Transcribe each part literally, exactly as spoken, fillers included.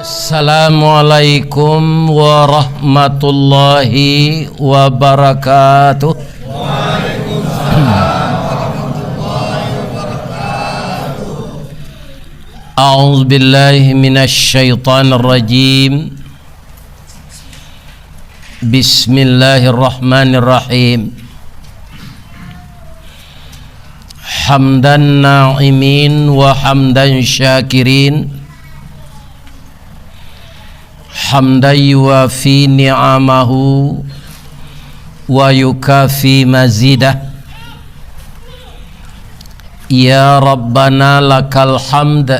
Assalamualaikum warahmatullahi wabarakatuh. A'udzubillahi minasyaitonirrajim. Bismillahirrahmanirrahim. Hamdan na'imin wa hamdan syakirin. Hamdan yuwafi ni'amahu wa yukafi mazidah. Ya Rabbana lakal hamd,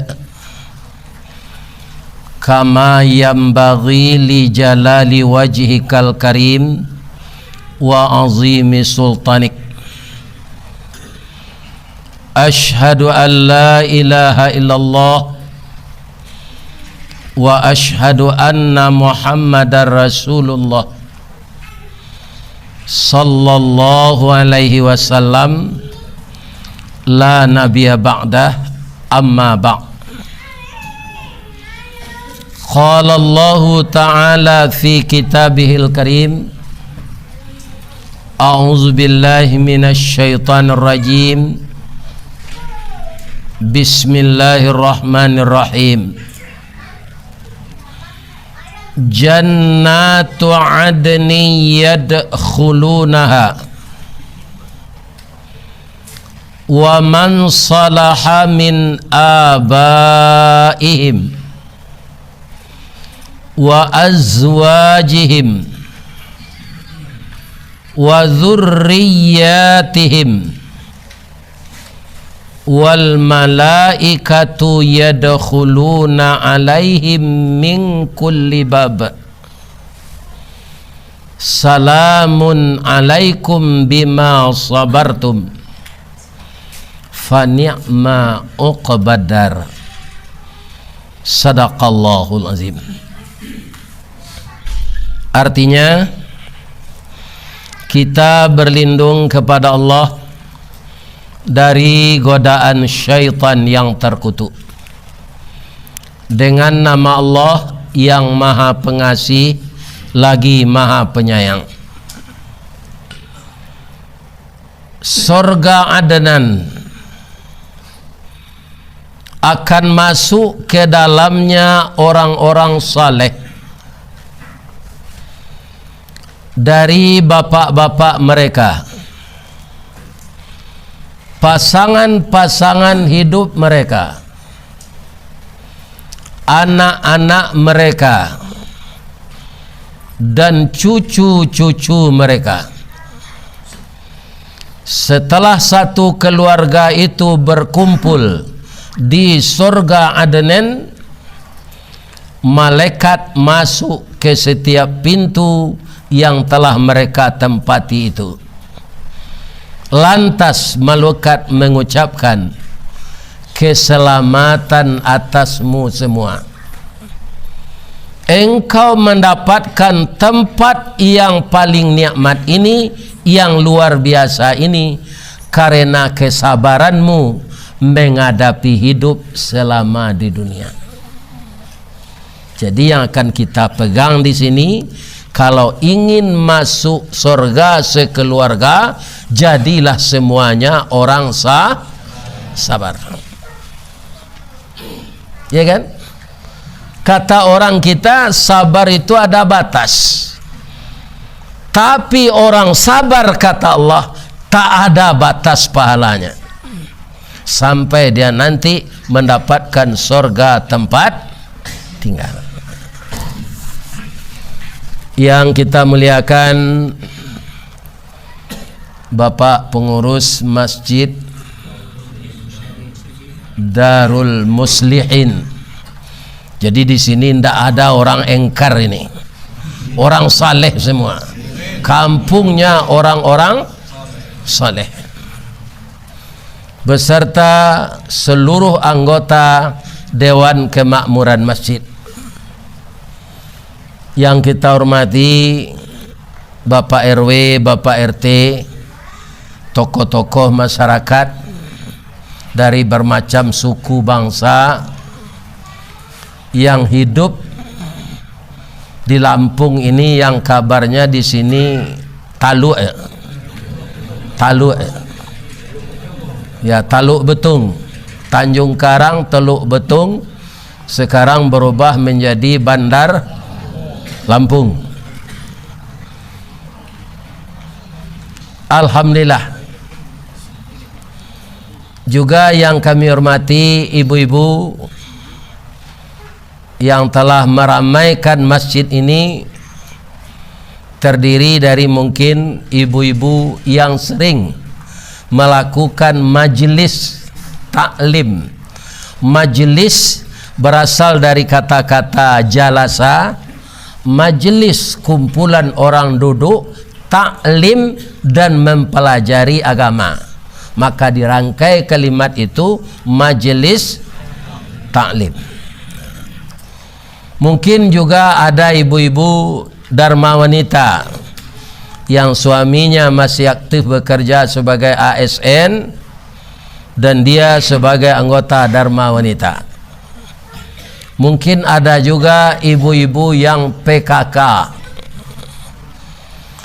kama yanbaghi li jalali wajhikal karim wa azimi sultanik. Asyhadu an la ilaha illallah wa asyhadu anna Muhammadar Rasulullah sallallahu alaihi wasallam, la nabiyya ba'dah, amma ba'd. Qala Allahu ta'ala fi kitabihil karim, a'udzubillahi minasyaitonirrajim. Bismillahirrahmanirrahim. Jannatu adnin yadkhulunaha, wa man salaha min abaihim wa azwajihim wa dzurriyyatihim, wal malaikatu yadkhuluna alaihim min kulli bab. Salamun alaikum bima sabartum, fa ni'ma uqbadar. Sadaqallahul azim. Artinya, kita berlindung kepada Allah dari godaan syaitan yang terkutuk. Dengan nama Allah yang Maha Pengasih, lagi Maha Penyayang. Sorga Adnan akan masuk ke dalamnya orang-orang saleh dari bapak-bapak mereka, pasangan-pasangan hidup mereka, anak-anak mereka, dan cucu-cucu mereka. Setelah satu keluarga itu berkumpul di sorga Adnan, malaikat masuk ke setiap pintu yang telah mereka tempati itu. Lantas malaikat mengucapkan, "Keselamatan atasmu semua. Engkau mendapatkan tempat yang paling nikmat ini, yang luar biasa ini, karena kesabaranmu menghadapi hidup selama di dunia." Jadi, yang akan kita pegang di sini, kalau ingin masuk sorga sekeluarga, jadilah semuanya orang sa-, sabar. Ya kan? Kata orang kita, sabar itu ada batas. Tapi orang sabar, kata Allah, tak ada batas pahalanya. Sampai dia nanti mendapatkan sorga tempat tinggal. Yang kita muliakan, Bapak Pengurus Masjid Darul Muslihin. Jadi, di sini ndak ada orang engkar ini. Orang saleh semua. Kampungnya orang-orang saleh. Beserta seluruh anggota Dewan Kemakmuran Masjid. Yang kita hormati Bapak R W, Bapak R T, tokoh-tokoh masyarakat dari bermacam suku bangsa yang hidup Di Lampung ini yang kabarnya di sini Taluk, ya. Taluk, ya. Ya, Taluk Betung. Tanjung Karang, Teluk Betung, sekarang berubah menjadi Bandar Lampung. Alhamdulillah. Juga yang kami hormati ibu-ibu yang telah meramaikan masjid ini, terdiri dari mungkin ibu-ibu yang sering melakukan majelis taklim. Majelis berasal dari kata-kata jalasa, majelis, kumpulan orang duduk, taklim, dan mempelajari agama. Maka dirangkai kalimat itu majelis taklim. Mungkin juga ada ibu-ibu Dharma Wanita yang suaminya masih aktif bekerja sebagai A S N dan dia sebagai anggota Dharma Wanita. Mungkin ada juga ibu-ibu yang P K K.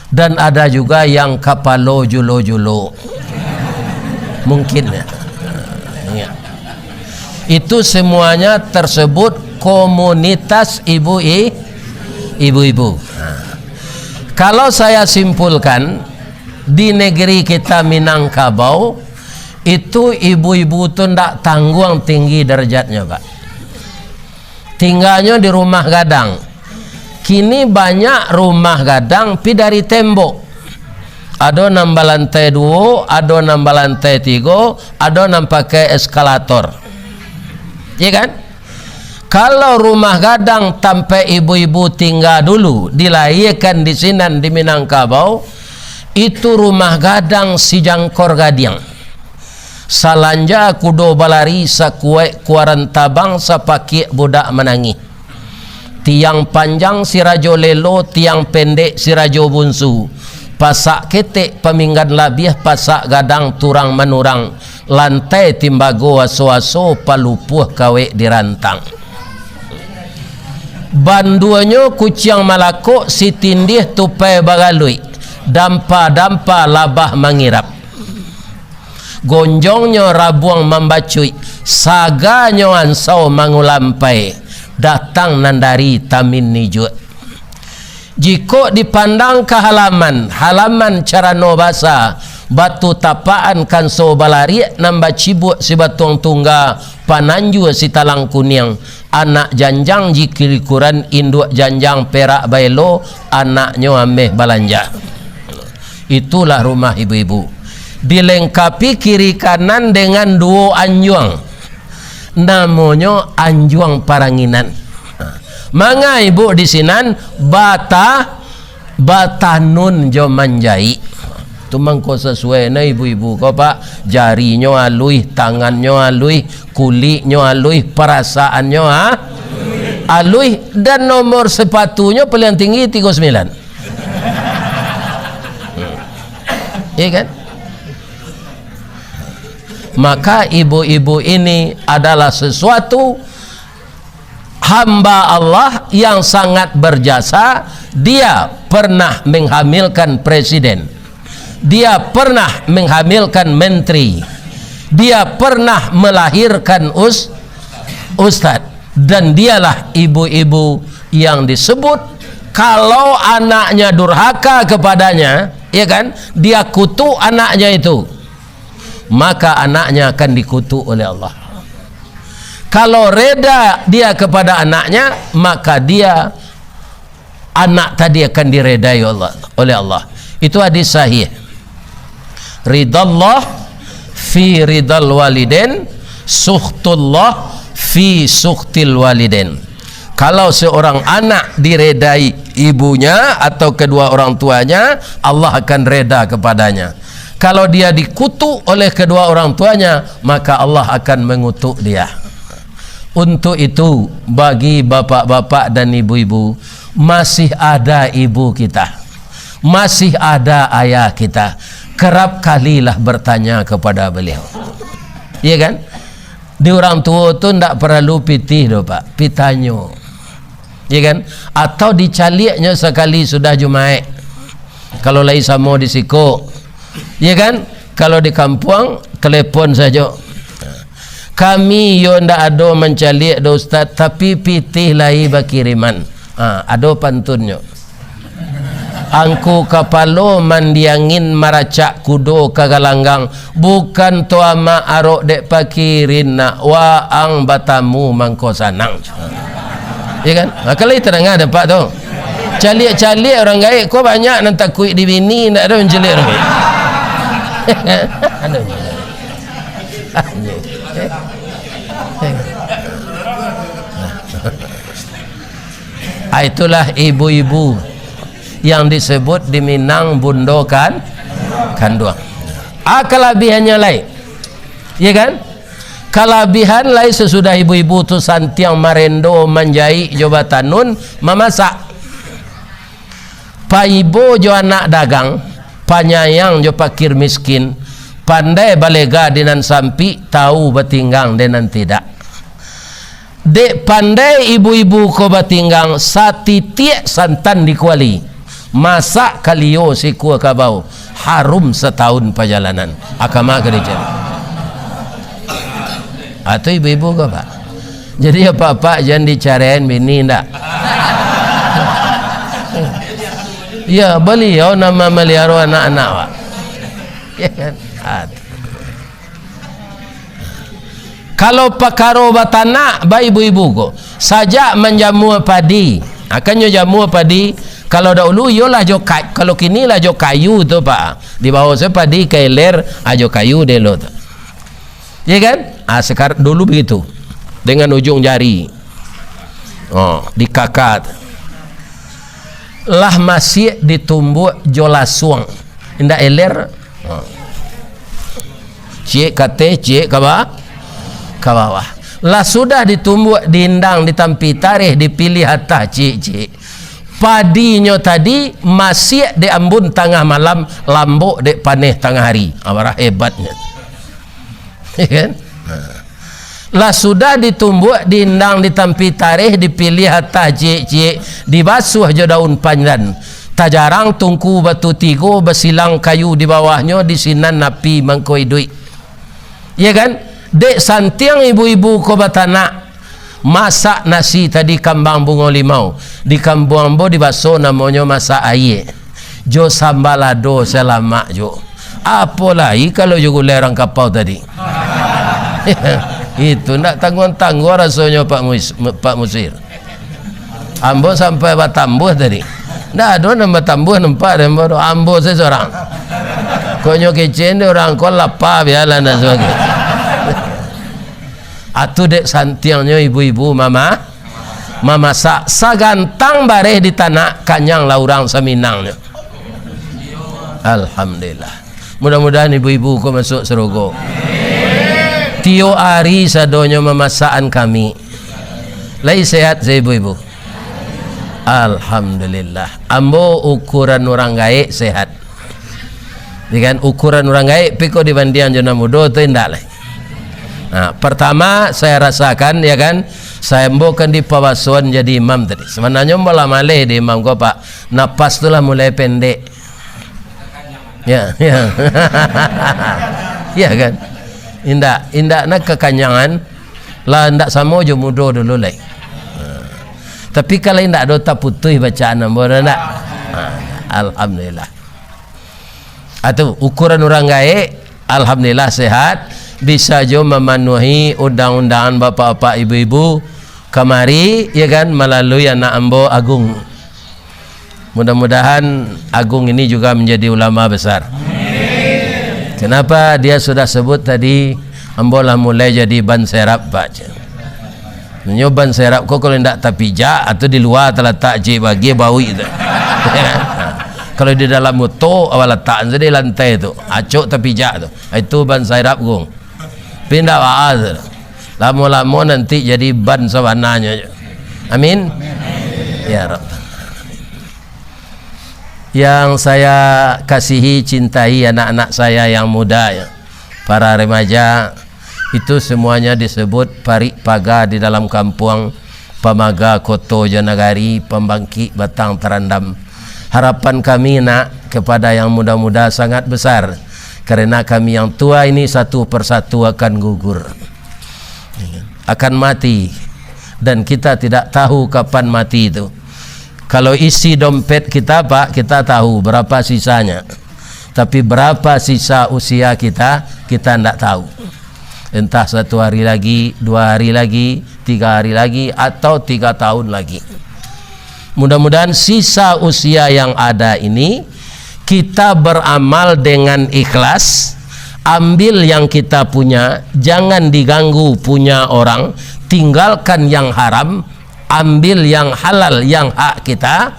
Dan ada juga yang kapalo julo-julo. Mungkin, ya. Ya. Itu semuanya tersebut komunitas ibu i-, ibu-ibu. Nah, kalau saya simpulkan, di negeri kita Minangkabau, itu ibu-ibu tu ndak tangguang tinggi derajatnya, Pak. Tingganyo di rumah gadang. Kini banyak rumah gadang pi dari tembok. Ado nan balantai duo, ado nan balantai tigo, ado nan pakai eskalator. Iya kan? Kalau rumah gadang tampek ibu-ibu tingga dulu, dilahirkan di sinan di Minangkabau, itu rumah gadang sijangkor gadiang. Salanja kudo balari, sakuaik kuaran tabang, sapakiak budak manangih. Tiang panjang si rajo lelo, tiang pendek si rajo bunsu. Pasak ketek paminggan labiah, pasak gadang turang manurang. Lantai timbago aso-aso, palupuah kawek dirantang. Banduanyo kuciang malakok, sitindih tupai bagaluik, dampa-dampa labah mangirap. Gonjongnyo rabuang mambacuik, saganyo ansau mangulampai, datang nan dari Tamin Nijuak. Jikok dipandang ka halaman, halaman carano basa, batu tapakan kanso balariak nan bacibuak sibatuang tungga, pananjua sitalang kuniang, anak janjang jikilikuran, induak janjang perak baelo, anaknyo ameh balanja. Itulah rumah ibu-ibu. Dilengkapi kiri kanan dengan duo anjuang. Namonyo anjuang paranginan. Manga ibu di sinan bata-, batanun jo manjaik. Tu mangko sasuai na ibu-ibu ko, Pak. Jarinyo aluih, tangannyo aluih, kuliknyo aluih, perasaannyo, ha? Aluih, dan nomor sepatunyo paling tinggi tigo sembilan. Iya kan? Maka ibu-ibu ini adalah sesuatu hamba Allah yang sangat berjasa. Dia pernah menghamilkan presiden. Dia pernah menghamilkan menteri. Dia pernah melahirkan us-, ustad. Dan dialah ibu-ibu yang disebut, kalau anaknya durhaka kepadanya, ya kan, dia kutuk anaknya itu, maka anaknya akan dikutuk oleh Allah. Kalau reda dia kepada anaknya, maka dia, anak tadi akan diredai Allah, oleh Allah. Itu hadis sahih. Ridallah fi ridal waliden, sukhtullah fi sukhtil waliden. Kalau seorang anak diredai ibunya atau kedua orang tuanya, Allah akan reda kepadanya. Kalau dia dikutuk oleh kedua orang tuanya, maka Allah akan mengutuk dia. Untuk itu, bagi bapak-bapak dan ibu-ibu, masih ada ibu kita, masih ada ayah kita, kerap kalilah bertanya kepada beliau. Iya kan? Di urang tuo tu ndak paralu pitih doh, Pak, pitanyo. Ya kan? Atau dicaliaknyo sakali sudah Jumaik. Kalau lai samo di siko, ya kan? Kalau di kampuang, telepon sajo. Kami yo ndak ado mancaliak doh, Ustaz, tapi pitih lai bakiriman. Ha, ado pantunnyo. Angku kapalo mandi angin, maracak kudo ka galanggang, bukan tu amak arok dek pakirin nak, waang batamu mangko sanang. Ya kan? Ha, kalau itu danga dapat tu. Caliak-caliak urang gaek ko banyak nan takuik di bini, ndak ado mancaliak urang gaek. Aduh. Ah, itulah ibu-ibu yang disebut di Minang bundo kan, kanduang. Ah, kalabihannyo lai. Ya kan? Kalabihan lai sasudah ibu-ibu tu santiang marendo, manjaik jo batanun, mamasak. Paibo jo anak dagang, panyayang jo pakir miskin, pandai balega di nan sampik, tahu batinggang di nan tidak. Dek pandai ibu-ibu ko batinggang, satitiak santan di kuali, masak kalio sikua kabau, harum satahun pajalanan. Akama ka dicari. Atau ibu-ibu ko, Pak? Jadi, apak-apak jan dicaraian bini ndak? Ya, baliau nan mamaliaro anak-anak, Pak. Ya kan? Ah, tu. Kalau pakaro batanak, ba ibu-ibu ko, sajak manjamua padi, akannyo jamua padi, kalau dahulu iyolah jo ka-, kalau kini lah jo kayu tu, Pak. Dibawo se padi ka iler, ah, jo kayu dielo tu. Ya kan? Ah, sekar-, dulu begitu. Dengan ujung jari. Oh, dikakat. Lah masiak ditumbuak jo lasuang. Indak eler. Oh. Ciek ka ateh, ciek ka ba-, ka bawah. Lah sudah ditumbuak, diindang, ditampi tareh, dipiliah atah ciek-ciek. Padinyo tadi masiak diambun tangah malam, lambok dek paneh tangah hari. Ah, barah hebatnyo. Ya kan? Nah. Lah sudah ditumbuak, diindang, ditampi tareh, dipiliah atah ciek-ciek, dibasuah jo daun pandan. Tajarang tungku batu tigo, basilang kayu di bawahnyo, di sinan api mangko iduik. Ya kan? Dek santiang ibu-ibu ko batanak, masak nasi tadi kambang bungo limau. Di kampuang ambo dibaso namonyo masak aia. Jo samba lado salamak jo. Apo lai kalau jo gulai urang kapau tadi. Itu ndak tangguang-tangguang rasonyo, Pak Mus-, Pak Musir. Ambo sampai batambuah tadi. Ndak ado nan batambuah nampak dek ambo tu. Ambo se surang. Kok nyo kecek dek urang ko lapa, bialah ndak sabagai. Atu dek santiangnyo ibu-ibu mama-, mamasak. Sagantang bareh ditanak, kanyang lah urang saminangnyo. Alhamdulillah. Mudah-mudahan ibu-ibu ko masuk sarugo. Tiok ari sadonyo mamasakan kami. Lai sehat se ibu-ibu? Alhamdulillah. Ambo ukuran urang gaek sehat. Ya kan? Ukuran urang gaek piko dibandiang jo nan mudo tu indak lai. Nah, pertama saya rasakan, ya kan, saya ambo kan dipabasoan jadi imam tadi. Sebenarnyo ambo lah maleh di imam ko, Pak. Napas tu lah mulai pendek. Ya, ya. Ya kan? Indak, indak nak kakanyangan, lah indak samo jo mudo dulu lai. Ha. Tapi kalau indak ado taputuih bacaan ambo, ado ndak? Ha, alhamdulillah. Atu, ukuran urang gaek, alhamdulillah sehat, bisa jo mamanuahi undang-undangan bapak-bapak, ibu-ibu kamari, ya kan, malalui anak ambo Agung. Mudah-mudahan Agung ini juga menjadi ulama besar. Kenapa dia sudah sebut tadi, ambo lah mulai jadi ban serap, Pak. Nyo ban serap ko kalau indak tapijak atau di lua talatak, cik, bagi bauik tu. Kalau di dalam moto, awak latak sajo di lantai tu. Acok tapijak tu. Itu ban serap, Gung. Tapi indak baa tu. Lamo-lamo nanti jadi ban sabananyo. Amin. Ya Rabbal Alamin. Yang saya kasihi, cintai, anak-anak saya yang muda, ya, para remaja, itu semuanya disebut parik paga di dalam kampuang. Pamaga koto jo nagari, pambangkik batang tarandam. Harapan kami, nak, kepada yang muda-muda sangat besar, karena kami yang tua ini satu persatu akan gugur, akan mati, dan kita tidak tahu kapan mati itu. Kalau isi dompet kita, Pak, kita tahu berapa sisanya. Tapi berapa sisa usia kita, kita ndak tahu. Entah satu hari lagi, dua hari lagi, tiga hari lagi, atau tiga tahun lagi. Mudah-mudahan sisa usia yang ada ini, kita beramal dengan ikhlas, ambil yang kita punya, jangan diganggu punya orang, tinggalkan yang haram, ambil yang halal, yang hak kita,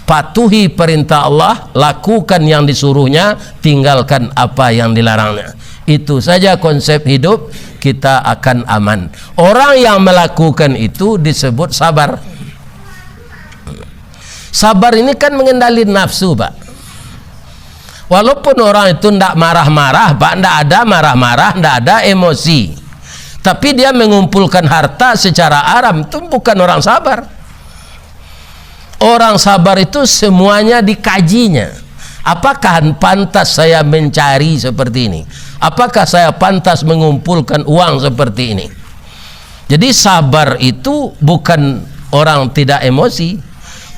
patuhi perintah Allah, lakukan yang disuruh-Nya, tinggalkan apa yang dilarang-Nya. Itu saja konsep hidup, kita akan aman. Orang yang melakukan itu disebut sabar. Sabar ini kan mengendali nafsu, Pak. Walaupun orang itu ndak marah-marah, Pak, ndak ada marah-marah, ndak ada emosi. Tapi dia mengumpulkan harta secara haram, itu bukan orang sabar. Orang sabar itu semuanya dikajinya. Apakah pantas saya mencari seperti ini? Apakah saya pantas mengumpulkan uang seperti ini? Jadi, sabar itu bukan orang tidak emosi.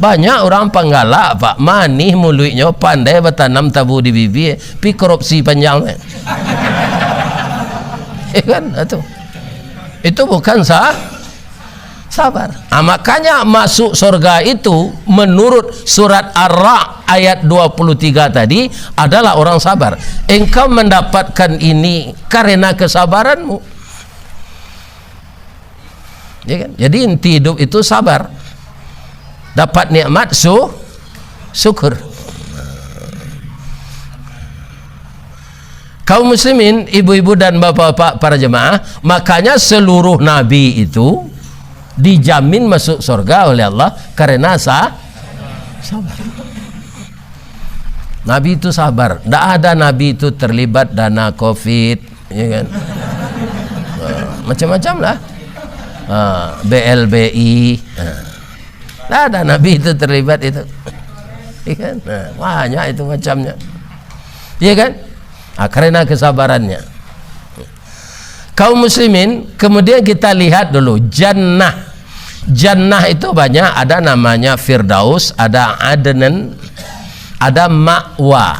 Banyak orang panggalak, Pak, manih muluiknyo, pandai batanam tabu di bibia, pi korupsi panjang. Ya kan? Itu. Itu bukan sa-, sabar. Ah, makanya masuk surga itu, menurut surat Ar-Ra'd ayat dua puluh tiga tadi, adalah orang sabar. Engkau mendapatkan ini karena kesabaranmu. Ya kan? Jadi, inti hidup itu sabar. Dapat nikmat, su-, syukur. Kaum muslimin, ibu-ibu dan bapak-bapak para jemaah, makanya seluruh nabi itu dijamin masuk surga oleh Allah karena sa-, sabar. Nabi itu sabar. Ndak ada nabi itu terlibat dana covid, ya kan? Ha, macam-macam lah. Ha, B L B I. Ha. Ndak ada nabi itu terlibat itu. Ya kan? Ha, banyak itu macamnya. Ya kan? Ha, karena kesabarannya. Kaum muslimin, kemudian kita lihat dulu jannah. Jannah itu banyak, ada namanya Firdaus, ada Adnan, ada Ma'wa.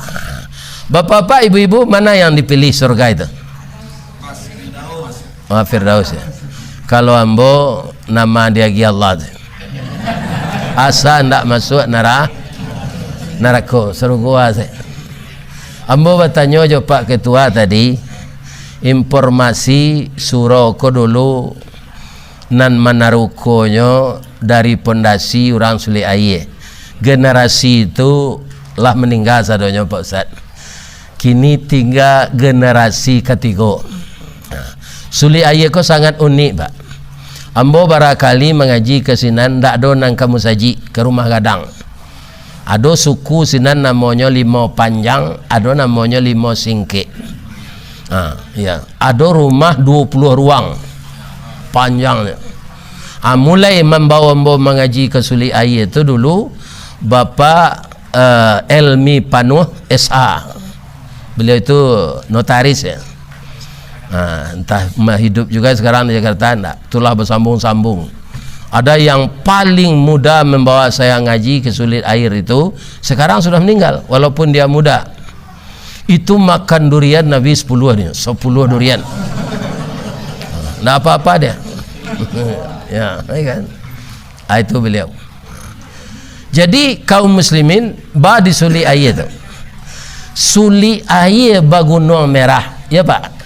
Bapak-bapak, ibu-ibu, mana yang dipilih surga itu? Ah, Firdaus, ya. Kalau ambo, nama diagiah Allah tu. Asa ndak masuak nara-, narako, sarugo se. Ambo batanyo jo Pak Ketua tadi, informasi surau ko dulu nan manarukonyo dari pondasi urang Sulik Aia. Generasi tu lah maningga sadonyo, Pak Ustaz. Kini tingga generasi katigo. Nah, Sulik Aia ko sangat unik, Pak. Ambo barakali mangaji ka sinan, ndak ado nan ka musajik, ka rumah gadang. Ado suku sinan namonyo Limau Panjang, ado namonyo Limau Singkek. Ha, iya. Ado rumah duo puluah ruang panjangnyo. Ha, mulai mambawa ambo mangaji ka Sulik Aia tu dulu, Bapak, eh, Elmi Panuh, S A. Beliau itu notaris, ya. Ha, entah ma-, hidup juga sekarang di Jakarta, ndak. Itulah bersambung-sambung. Ada yang paling muda membawa saya ngaji ke Sulik Aia itu, sekarang sudah meninggal, walaupun dia muda. Itu makan durian Nabi sepuluh ni, sepuluh durian. Ndak apa-apa dia. Ya, ya kan? Ah, itu beliau. Jadi, kaum muslimin, ba di Sulik Aia tu. Sulik Aia ba Gunuang Merah, ya, Pak?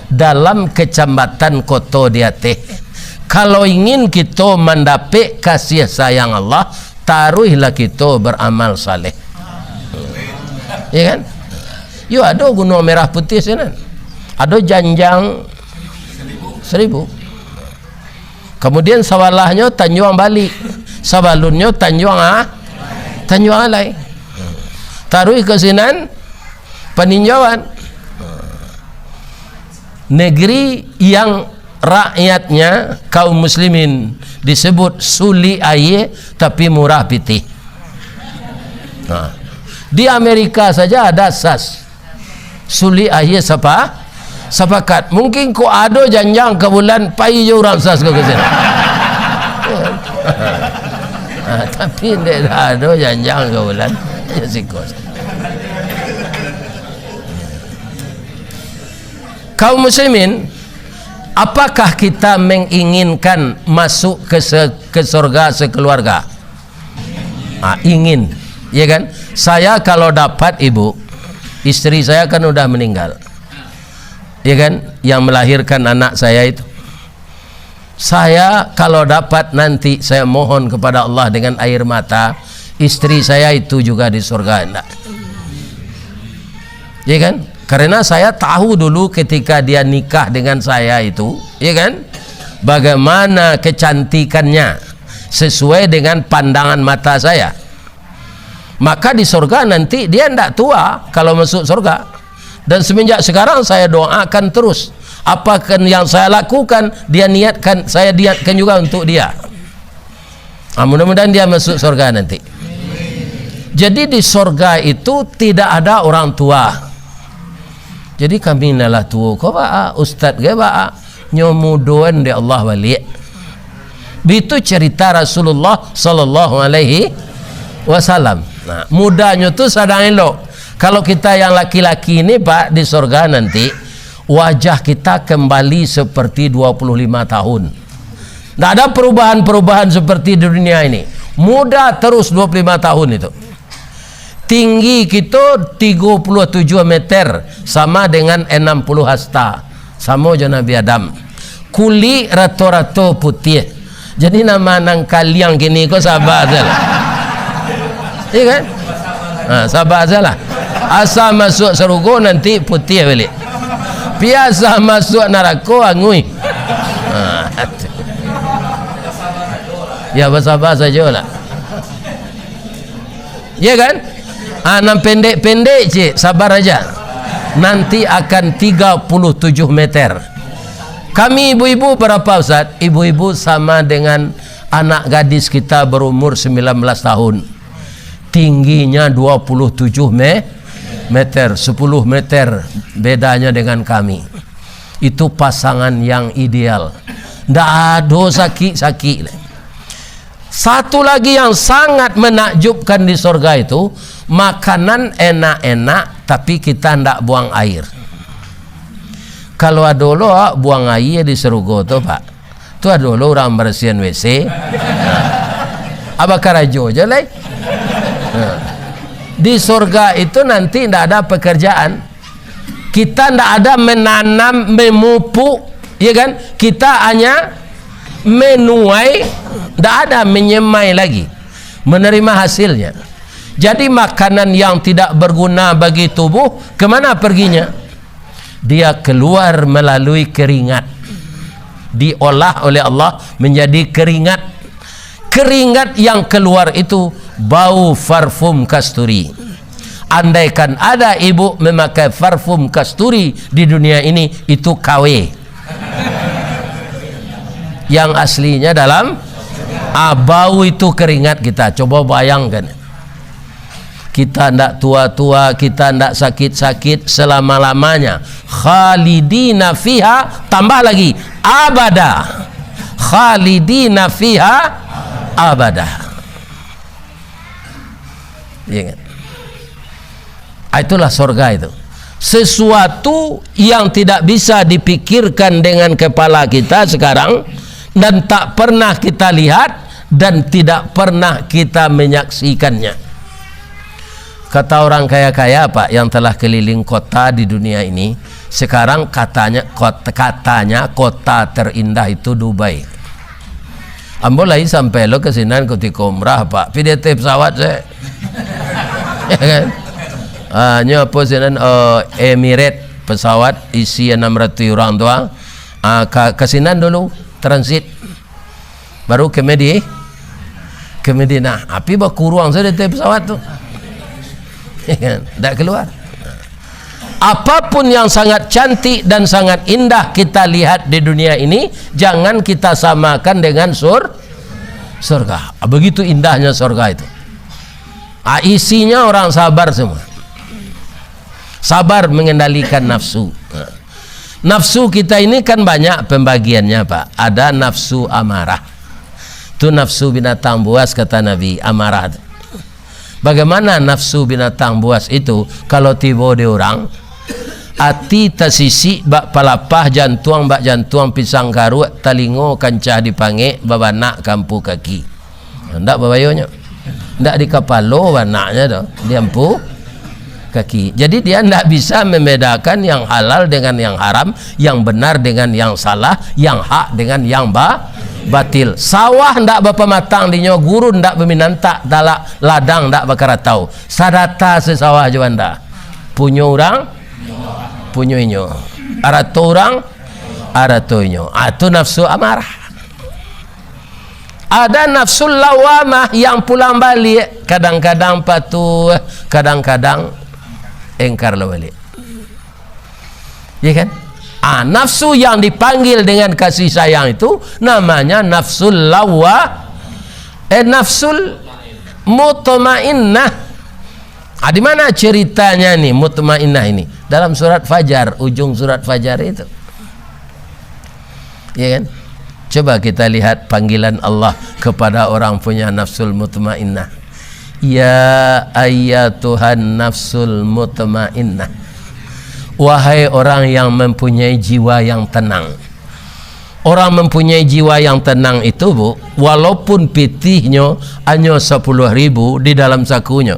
Dalam kecamatan Koto di Ateh. Kalau ingin kito mandapek kasih sayang Allah, taruihlah kito beramal saleh. Ya kan? Yo, ado Gunuang Merah Putih sinan. Ado Janjang Seribu. Kemudian sabalahnyo Tanjuang Balik, sabalunnyo Tanjuang A-, Tanjuang Alai. Taruih ka sinan Paninjauan. Negeri yang rakyatnya, kaum muslimin, disebut sulik aia tapi murah pitih. Nah, di Amerika saja ada sas. Sulik aia sapa-, sapakat. Mungkin kok ado janjang ka bulan, pai jo urang sas ko ka sinan. Ah, tapi ndak ado janjang ka bulan, yo siko. Kaum muslimin, apakah kita menginginkan masuk ke se-, ke sorga sekeluarga? Ah, ingin, ya kan? Saya kalau dapat ibu, istri saya kan udah meninggal, ya kan? Yang melahirkan anak saya itu. Saya kalau dapat nanti, saya mohon kepada Allah dengan air mata, istri saya itu juga di surga, enggak? Ya kan? Karena saya tahu dulu ketika dia nikah dengan saya itu, ya kan? Bagaimana kecantikannya sesuai dengan pandangan mata saya. Maka di sorga nanti dia ndak tua kalau masuk sorga. Dan semenjak sekarang saya doakan terus. Apa yang saya lakukan, dia niatkan, saya niatkan juga untuk dia. Ah, mudah-mudahan dia masuk sorga nanti. Jadi di sorga itu tidak ada orang tua. Jadi kami nan lah tuo ko baa, ustaz ge baa, nyo mudoan dek Allah baliak. Bitu cerita Rasulullah sallallahu alaihi wasallam. Nah, mudanyo tu sadang elok. Kalau kita yang laki-laki ni, Pak, di sorga nanti, wajah kita kembali seperti dua puluh lima tahun. Ndak ada perubahan-perubahan seperti di dunia ini. Muda terus dua puluh lima tahun itu. Tinggi kito tigo puluh tujuh meter, sama dengan enam puluh hasta. Samo jo Nabi Adam. Kulik rato-rato putiah. Jadi, nama nan kaliang kini ko saba sajolah. Iya kan? Ha, saba sajolah. Asa masuak sarugo nanti putiah baliak. Piasa masuak narako anguih. Ha, ya, basaba sajolah. Ya kan? Ah, nan pendek-pendek, cik, sabar aja. Nanti akan tiga puluh tujuh meter. Kami ibu-ibu berapa, Ustaz? Ibu-ibu sama dengan anak gadis kita berumur sembilan belas tahun. Tingginya dua puluh tujuh me-, meter, sepuluh meter bedanya dengan kami. Itu pasangan yang ideal. Ndak ado sakik-sakik. Satu lagi yang sangat menakjubkan di sorga itu, makanan enak-enak, tapi kita ndak buang air. Kalau ado lo, ah, buang aia di sarugo tu, Pak. Tu ado lo urang barasiahan W C. Abah karajo je lai. Di sorga itu nanti ndak ada pekerjaan. Kita ndak ada menanam, memupuk, ya kan? Kita hanya menuai, ndak ada menyemai lagi, menerima hasilnya. Jadi, makanan yang tidak berguna bagi tubuh, kemana perginya? Dia keluar melalui keringat. Diolah oleh Allah menjadi keringat. Keringat yang keluar itu bau parfum kasturi. Andaikan ada ibu memakai parfum kasturi di dunia ini, itu K W. Yang aslinya dalam, ah, bau itu keringat kita. Coba bayangkan. Kita ndak tua-tua, kita ndak sakit-sakit selama-lamanya. Khalidina fiha, tambah lagi, abada. Khalidina fiha abada. Ya kan? Ah, itulah sorga itu. Sesuatu yang tidak bisa dipikirkan dengan kepala kita sekarang, dan tak pernah kita lihat, dan tidak pernah kita menyaksikannya. Kata orang kaya-kaya, Pak, yang telah keliling kota di dunia ini, sekarang katanya, kot-, katanya kota terindah itu Dubai. Ambo lai sampai lo ka sinan kutiko umrah, Pak. Pi di ateh pesawat se. Ya kan? Ah, nyo apo sinan, eh, Emirates, pesawat isi enam ratus urang tu, ah. Ah, ka, ka sinan dulu, transit. Baru ke Medi-, ke Madinah. Api bakuruang sajo di ateh pesawat tu. Ya kan? Ndak keluar. Apapun yang sangat cantik dan sangat indah kita lihat di dunia ini, jangan kita samakan dengan sur-, surga. Begitu indahnya surga itu. Ah, isinya orang sabar semua. Sabar mengendalikan nafsu. Nafsu kita ini kan banyak pembagiannya, Pak. Ada nafsu amarah. Tu nafsu binatang buas, kata Nabi, amarah tu. Bagaimana nafsu binatang buas itu? Kalau tibo di urang, ati tasisik bak palapah, jantuang bak jantuang pisang karuak, talingo kancah dipangek, babanak ka ampu kaki. Ndak babayonyo. Ndak di kapalo banaknyo tu, di ampu kaki. Jadi, dia ndak bisa membedakan yang halal dengan yang haram, yang benar dengan yang salah, yang hak dengan yang ba-, batil. Sawah ndak bapamatang dinyo, gurun ndak baminantak, talak ladang ndak bakaratau. Sadata sasawah jo banda. Punyo urang, punyo inyo. Arato urang, arato inyo. Ah, tu nafsu amarah. Ada nafsul lawamah yang pulang baliak, kadang-kadang patuh, kadang-kadang engkar lah baliak. Ya kan? Ah, nafsu yang dipanggil dengan kasih sayang itu namanya nafsul lawa-, eh, nafsul mutmainnah. Ah, di mana ceritanya ni, mutmainnah ini? Dalam surat Fajar, ujung surat Fajar itu. Ya kan? Coba kita lihat panggilan Allah kepada orang punya nafsul mutmainnah. "Ya ayyatuhan nafsul mutmainnah." Wahai orang yang mempunyai jiwa yang tenang. Orang mempunyai jiwa yang tenang itu, Bu, walaupun pitihnyo hanyo sapuluah ribu di dalam sakunyo,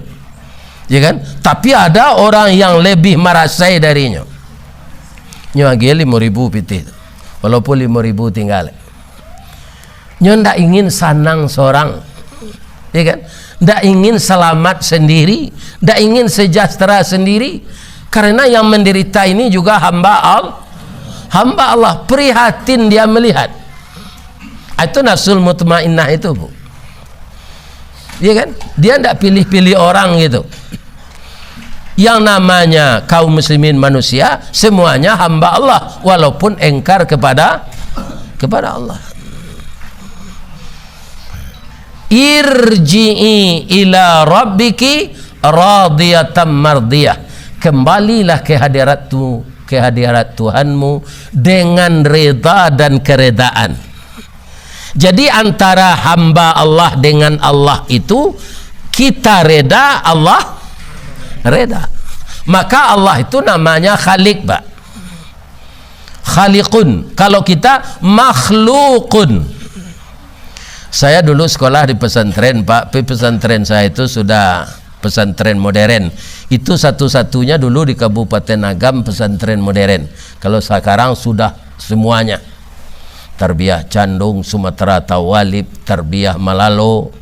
ya kan? Tapi ada orang yang lebih marasai darinyo. Nyo agiah limo ribu pitih tu. Walaupun limo ribu tingga. Nyo ndak ingin sanang sorang. Ya kan? Ndak ingin selamat sendiri, ndak ingin sejahtera sendiri. Karena yang menderita ini juga hamba Al-, hamba Allah. Prihatin dia melihat. Itu nafsul mutmainnah itu, Bu. Ya kan? Dia ndak pilih-pilih orang gitu. Yang namanya kaum muslimin manusia, semuanya hamba Allah, walaupun engkar kepada, kepada Allah. "Irji'i ila rabbiki radiyatan mardiyah." Kembalilah ke hadirat tu, ke hadirat Tuhanmu dengan reda dan keredaan. Jadi, antara hamba Allah dengan Allah itu, kita reda, Allah reda. Maka Allah itu namanya Khalik, Pak. Khaliqun. Kalau kita makhlukun. Saya dulu sekolah di pesantren, Pak. Tapi pesantren saya itu sudah pesantren modern. Itu satu-satunya dulu di Kabupaten Agam pesantren modern. Kalau sekarang sudah semuanya. Tarbiyah Candung, Sumatera Tawalib, Tarbiyah Malalo,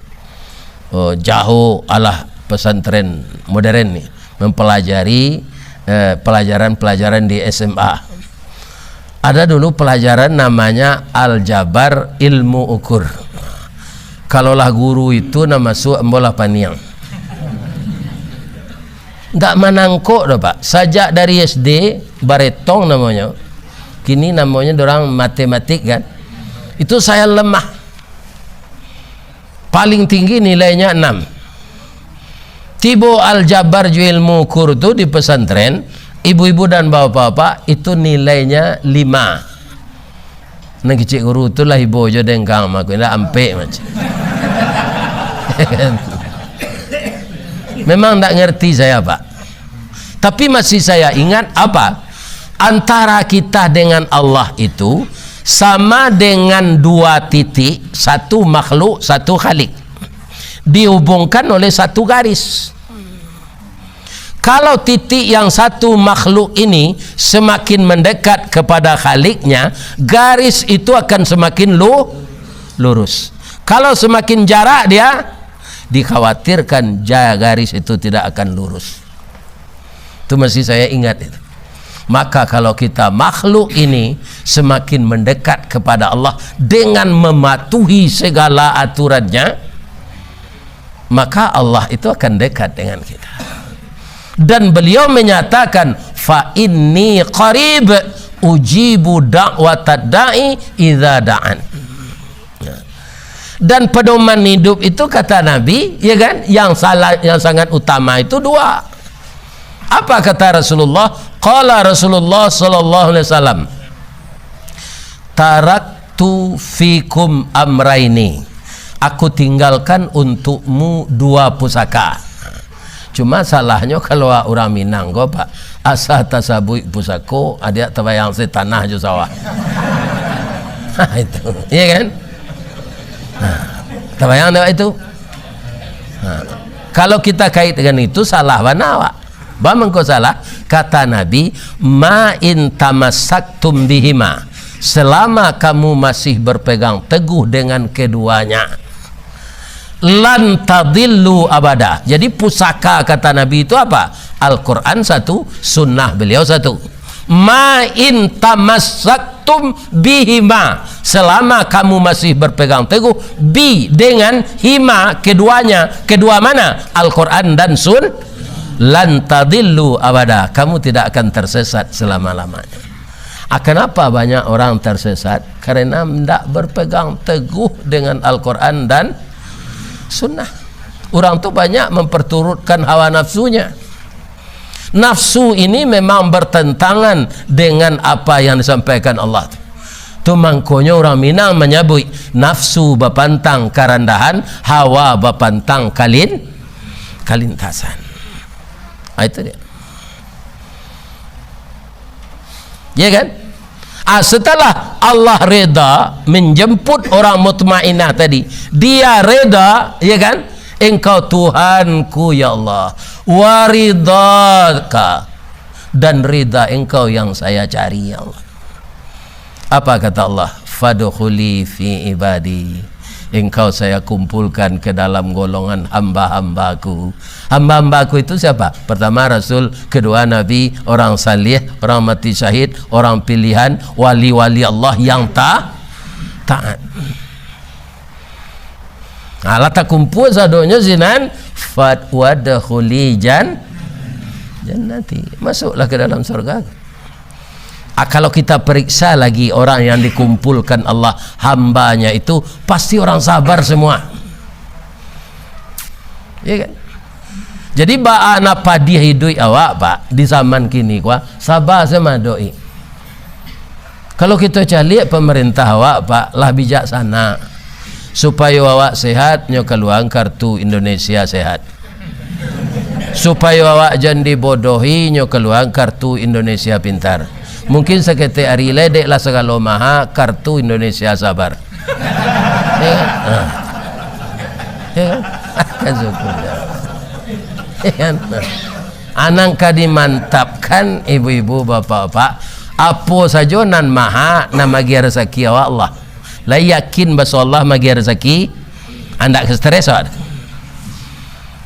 eh, Jaho, alah pesantren modern ni, mempelajari, eh, pelajaran-pelajaran di S M A. Ada dulu pelajaran namanya aljabar, ilmu ukur. Kalau lah guru itu nan masuak, ambo lah paniang. Ndak manangkok doh, Pak. Sajak dari S D, baretong namonyo. Kini namonyo dorang matematik, kan. Itu saya lemah. Paling tinggi nilainya enam. Tibo aljabar jo ilmu ukur tu di pesantren, ibu-ibu dan bapak-bapak, itu nilainya lima. Nan kicik guru tu lah ibo jo dengkang mako, indak ampek macam. Memang ndak ngerti saya, Pak. Tapi masih saya ingat apa? Antara kita dengan Allah itu sama dengan dua titik, satu makhluk, satu khalik. Dihubungkan oleh satu garis. Kalau titik yang satu makhluk ini semakin mendekat kepada khaliknya, garis itu akan semakin lu-, lurus. Kalau semakin jarak dia, dikhawatirkan ja-, garis itu tidak akan lurus. Itu masih saya ingat itu. Maka kalau kita makhluk ini semakin mendekat kepada Allah dengan mematuhi segala aturannya, maka Allah itu akan dekat dengan kita. Dan beliau menyatakan, "Fa inni qarib, ujibu da'watad da'i idza da'an." Dan pedoman hidup itu, kata Nabi, ya kan, yang salah, yang sangat utama itu dua. Apa kata Rasulullah? Qala Rasulullah sallallahu alaihi wasallam, "Taraktu fikum amraini." Aku tinggalkan untukmu dua pusaka. Cuma salahnyo, kalau urang Minang ko, Pak, asa tasabuik pusako, adiak tabayang se tanah jo sawah. Itu, iya kan? Nah, tabayang ndak itu? Nah, kalau kita kaitkan itu, salah bana, Pak. Ba mangko salah, kata Nabi, "Ma in tamassaktum bihima." Selama kamu masih berpegang teguh dengan keduanya, "Lan tadillu abada." Jadi, pusaka, kata Nabi, itu apa? Al-Quran satu, sunnah beliau satu. "Ma in tamassaktum bihima." Selama kamu masih berpegang teguh, bi, dengan, hima, keduanya. Kedua mana? Al-Quran dan sun-, "lan tadillu abada." Kamu tidak akan tersesat selama-lamanya. Ah, kenapa banyak orang tersesat? Karena ndak berpegang teguh dengan Al-Quran dan Sunnah. Orang tu banyak memperturutkan hawa nafsunya. Nafsu ini memang bertentangan dengan apa yang disampaikan Allah tu. Tu mangkonyo urang Minang manyabuik, "Nafsu bapantang karandahan, hawa bapantang kalin-, kalintasan." Ah, itu dia. Ya kan? Ah, setelah Allah reda menjemput orang mutmainnah tadi, dia reda, ya kan? "Engkau Tuhanku, ya Allah, waridhaka, dan rida Engkau yang saya cari, ya Allah." Apa kata Allah? "Fadkhuli fi ibadi." Engkau saya kumpulkan ke dalam golongan hamba-hamba-Ku. Hamba-hamba-Ku itu siapa? Pertama Rasul, kedua Nabi, orang saleh, orang mati syahid, orang pilihan, wali-wali Allah yang ta-, taat. Alah takumpul sadonyo sinan, fat wadkhuli jan-, jannati. Masuklah ke dalam surga. Ah, kalau kita periksa lagi orang yang dikumpulkan Allah, hamba-Nya itu, pasti orang sabar semua. Ya kan? Jadi, baa nan padiah iduik awak, Pak, di zaman kini ko, sabar sama doa. Kalau kito caliak pemerintah awak, Pak, lah bijaksana. Supayo awak sehat, nyo kaluaan kartu Indonesia Sehat. Supayo awak jan dibodohi, nyo kaluaan kartu Indonesia Pintar. Mungkin saketek ari lai dek lah sagalo maha, kartu Indonesia Sabar. Ya kan? Ah. Ya kan? Kan syukur, ya. Ya kan? Nah. Anang ka dimantapkan, ibu-ibu, bapak-bapak, apo sajo nan maha, nan magiah rasaki awak Allah. Lah yakin baso Allah magiah rasaki, andak ka stres awak.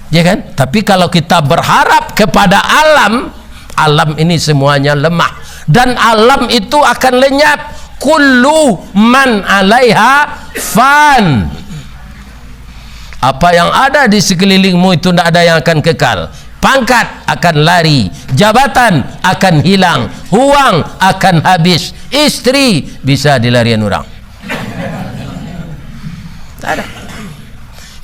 Ya kan? Tapi kalau kita berharap kepada alam, alam ini semuanya lemah. Dan alam itu akan lenyap. Kullu man alaiha fan. Apa yang ada di sekelilingmu itu ndak ada yang akan kekal. Pangkat akan lari, jabatan akan hilang, uang akan habis, istri bisa dilarian urang. Tak ada.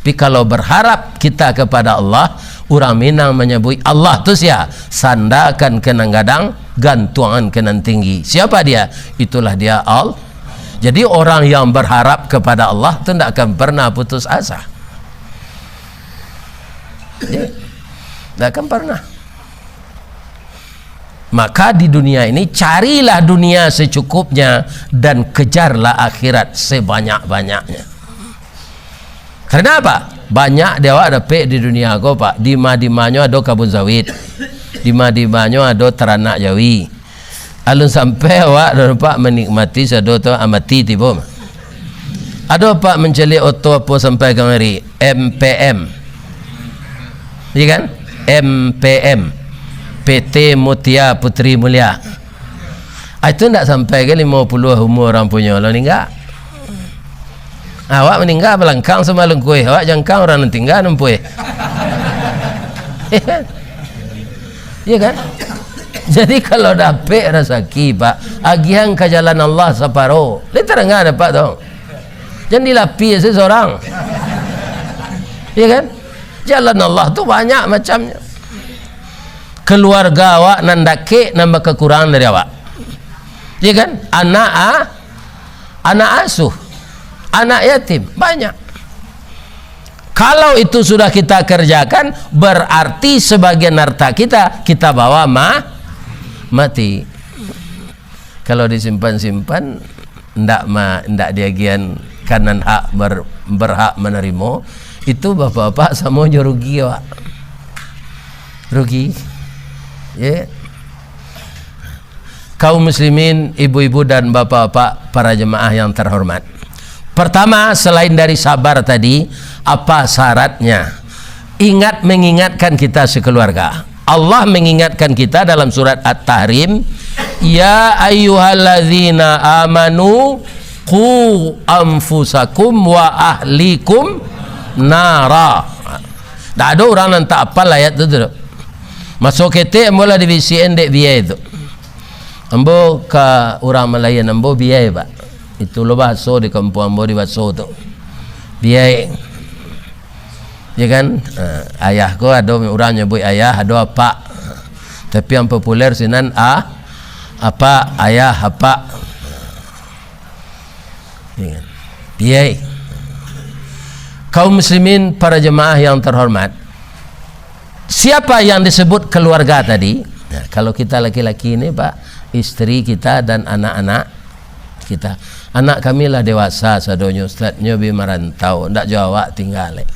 Tapi kalau berharap kita kepada Allah, urang Minang manyabuik Allah tu sia, sandakan ka nan gadang, gantuangan ka nan tinggi. Siapa dia? Itulah dia Al-, Jadi, orang yang berharap kepada Allah tu ndak akan pernah putus asa. Ya. Ndak akan pernah. Maka di dunia ini, carilah dunia secukupnya dan kejarlah akhirat sebanyak-banyaknya. Karena apa? Banyak di awak dapek di dunia ko, Pak. Dima-dimanyo ado kabun sawit. Dima-dimanyo ado taranak jawi. Alun sampai awak dah, Pak, manikmati sado tu, ah, mati tibo. Ado, Pak, mancaliak oto apo sampai kamari? M P M. Iya kan? M P M. P T Mutia Putri Mulia. Ah, itu ndak sampai ka limo puluah umur urang punyo lo ningga. Awak maningga balangkang samalungkuih, awak jangkang urang nan tingga nan puih. Iya kan? Jadi, kalau dapek rasaki, Pak, agiahan ka jalan Allah saparo. Lai tadanga dek Apak tu? Jan dilapia se sorang. Ya kan? Jalan Allah tu banyak macamnyo. Keluarga awak nan dakek nan bakakurangan dari awak. Ya kan? Anak, ah, anak asuh, anak yatim, banyak. Kalau itu sudah kita kerjakan, berarti sebagian harta kita, kita bawa ma-, mati. Kalau disimpan-simpan, ndak ma-, ndak diagian ka nan hak ber-, berhak menerima, itu bapak-bapak samo jo rugi awak. Rugi. Ya. Kaum muslimin, ibu-ibu dan bapak-bapak, para jemaah yang terhormat. Pertama, selain dari sabar tadi, apa syaratnya? Ingat, mengingatkan kita sekeluarga. Allah mengingatkan kita dalam surat At-Tahrim, "Ya ayyuhallazina amanu qu anfusakum wa ahlikum nara." Ndak ado urang nan tak apal ayat tu, tu. Maso ketek ambo lah dibisiakan dek biai tu. Ambo ka urang malayan ambo biai, Pak. Itu lo baso di kampuang ambo di baso tu. Biai. Ya kan? Ha, ayah ko ado urang nyabuik ayah, ado apak. Tapi yang populer sinan a-, apak, ayah, apak. Ya kan? Biai. Kaum muslimin, para jemaah yang terhormat, siapa yang disebut keluarga tadi? Nah, kalau kita laki-laki ni, Pak, isteri kita dan anak-anak kita. Anak kami lah dewasa sadonyo, Ustaz, nyo bi marantau, ndak jo awak tingga lai.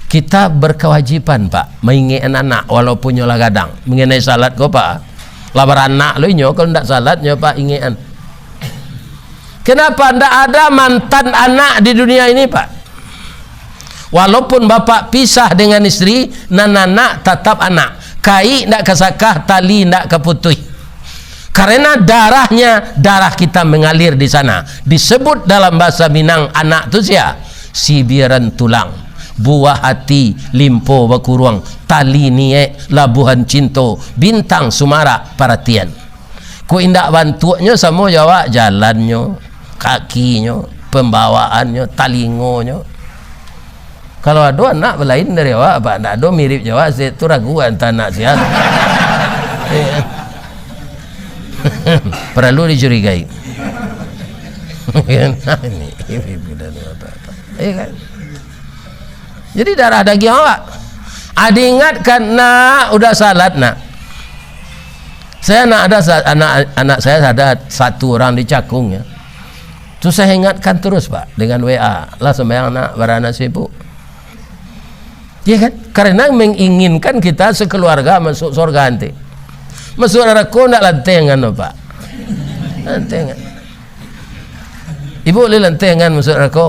Kita berkewajiban, Pak, maingek anak, walaupun nyo lah gadang. Mengenai salat ko, Pak, lah baranak lo inyo, kalau ndak salat nyo, Pak, ingekan. Kenapa ndak ada mantan anak di dunia ini, Pak? Walaupun bapak pisah dengan isteri, nan anak tatap anak. Kaik ndak ka sakah, tali ndak ka putuih. Karena darahnya, darah kita mengalir di sana. Disebut dalam bahasa Minang, anak tu sia? Sibiran tulang, buah hati, limpo bakuruang, tali niaik, labuhan cinto, bintang sumarak paratian. Kok indak bantuaknyo samo jo awak, jalannyo, kakinyo, pambawaannyo, talingonyo. Kalau ado anak lain dari awak, Pak, ndak ado mirip jo awak, se-, tu ragu antah anak sia. Paralu dicurigai. Ini, ini budak ni apa-apa. Iya kan? Jadi darah dagiang awak. Ah, diingatkan, "Nak, udah salat, Nak." Saya, nak ada sa-, anak, anak saya ada satu orang di Cakung, ya. Tu saya ingatkan terus, Pak, dengan W A. "Lah sembahyang, Nak, bara anak sibuk." Ya kan? Karena menginginkan kita sekeluarga masuk surga nanti. Masuk neraka ndak lantengan, Pak. Lantengan. Ibu lai lantengan masuk neraka.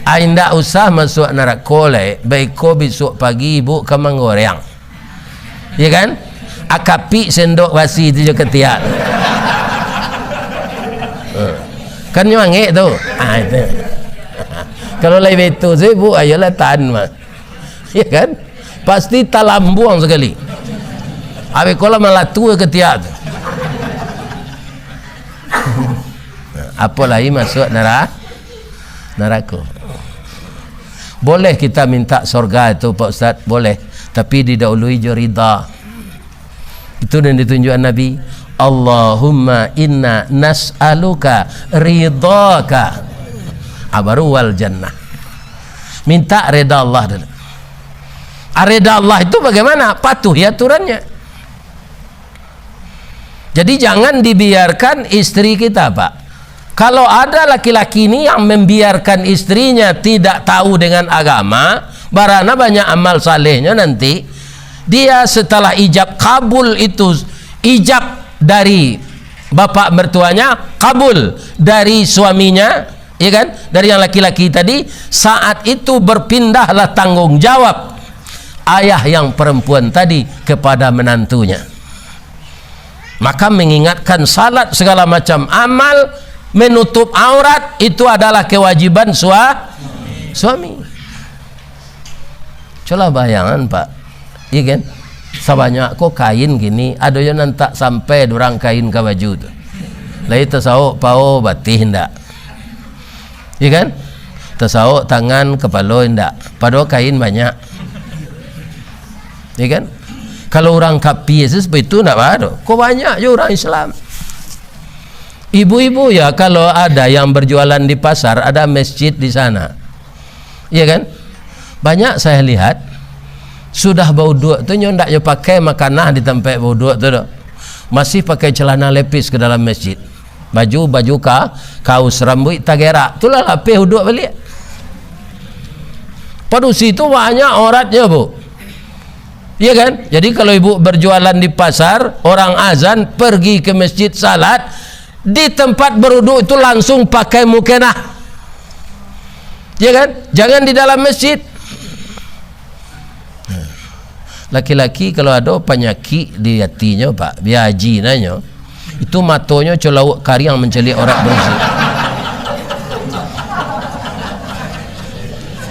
Ah, indak usah masuk neraka lai. Baiko bisuak pagi ibu ka manggoreang. Ya kan? Akapik sendok basi tu jo katiak. Kan nyo angek tu. Ah, itu. Kalau lai baitu, sibuk, ayolah, tahan mah. Ya kan? Pasti talambuang sakali. Abih ko lah malatu katiak tu. Apo lai masuak nara-, narako. Boleh kita minta sorga tu, Pak Ustaz? Boleh. Tapi didahului jo rida. Itu yang ditunjukkan Nabi. "Allahumma inna nas'aluka ridhaka." Ah, baru wal jannah. Minta reda Allah dulu. Ah, reda Allah itu bagaimana? Patuhi aturannya. Jadi, jangan dibiarkan istri kita, Pak. Kalau ada laki-laki ni yang membiarkan istrinya tidak tahu dengan agama, barana banyak amal salehnyo nanti, dia setelah ijab kabul itu, ijab dari bapak mertuanya, kabul dari suaminya, ya kan, dari yang laki-laki tadi, saat itu berpindahlah tanggung jawab ayah yang perempuan tadi kepada menantunya. Maka mengingatkan salat, segala macam amal, menutup aurat, itu adalah kewajiban sua-, suami. Coba bayangan, Pak. Iya kan? Sabanyak ko kain kini, ado jo nan tak sampai durang kain ka baju tu. Lai tasaok pao batih ndak? Iya kan? Tasaok tangan, kapalo indak. Padahal kain banyak. Iya kan? Kalau urang kapia se seperti itu ndak baa doh. Ko banyak jo urang Islam. Ibu-ibu ya, kalau ada yang berjualan di pasar, ada masjid di sana. Iya kan? Banyak saya lihat, sudah bauduak tu nyo ndak nyo pakai makanah di tampek bauduak tu doh. Masih pakai celana lepis ke dalam masjid. Baju, baju ka-, kaus, rambuik tagerak. Itulah lapeh uduak baliak. Padusi tu banyak auratnyo, Bu. Iya kan? Jadi kalau ibu berjualan di pasar, orang azan, pergi ke masjid salat, di tempat beruduk itu langsung pakai mukena. Iya kan? Jangan di dalam masjid. Laki-laki kalau ado panyakik di atinyo, Pak, biaji nanyo, itu matonyo co lauak kariang mancaliak aurat barusi.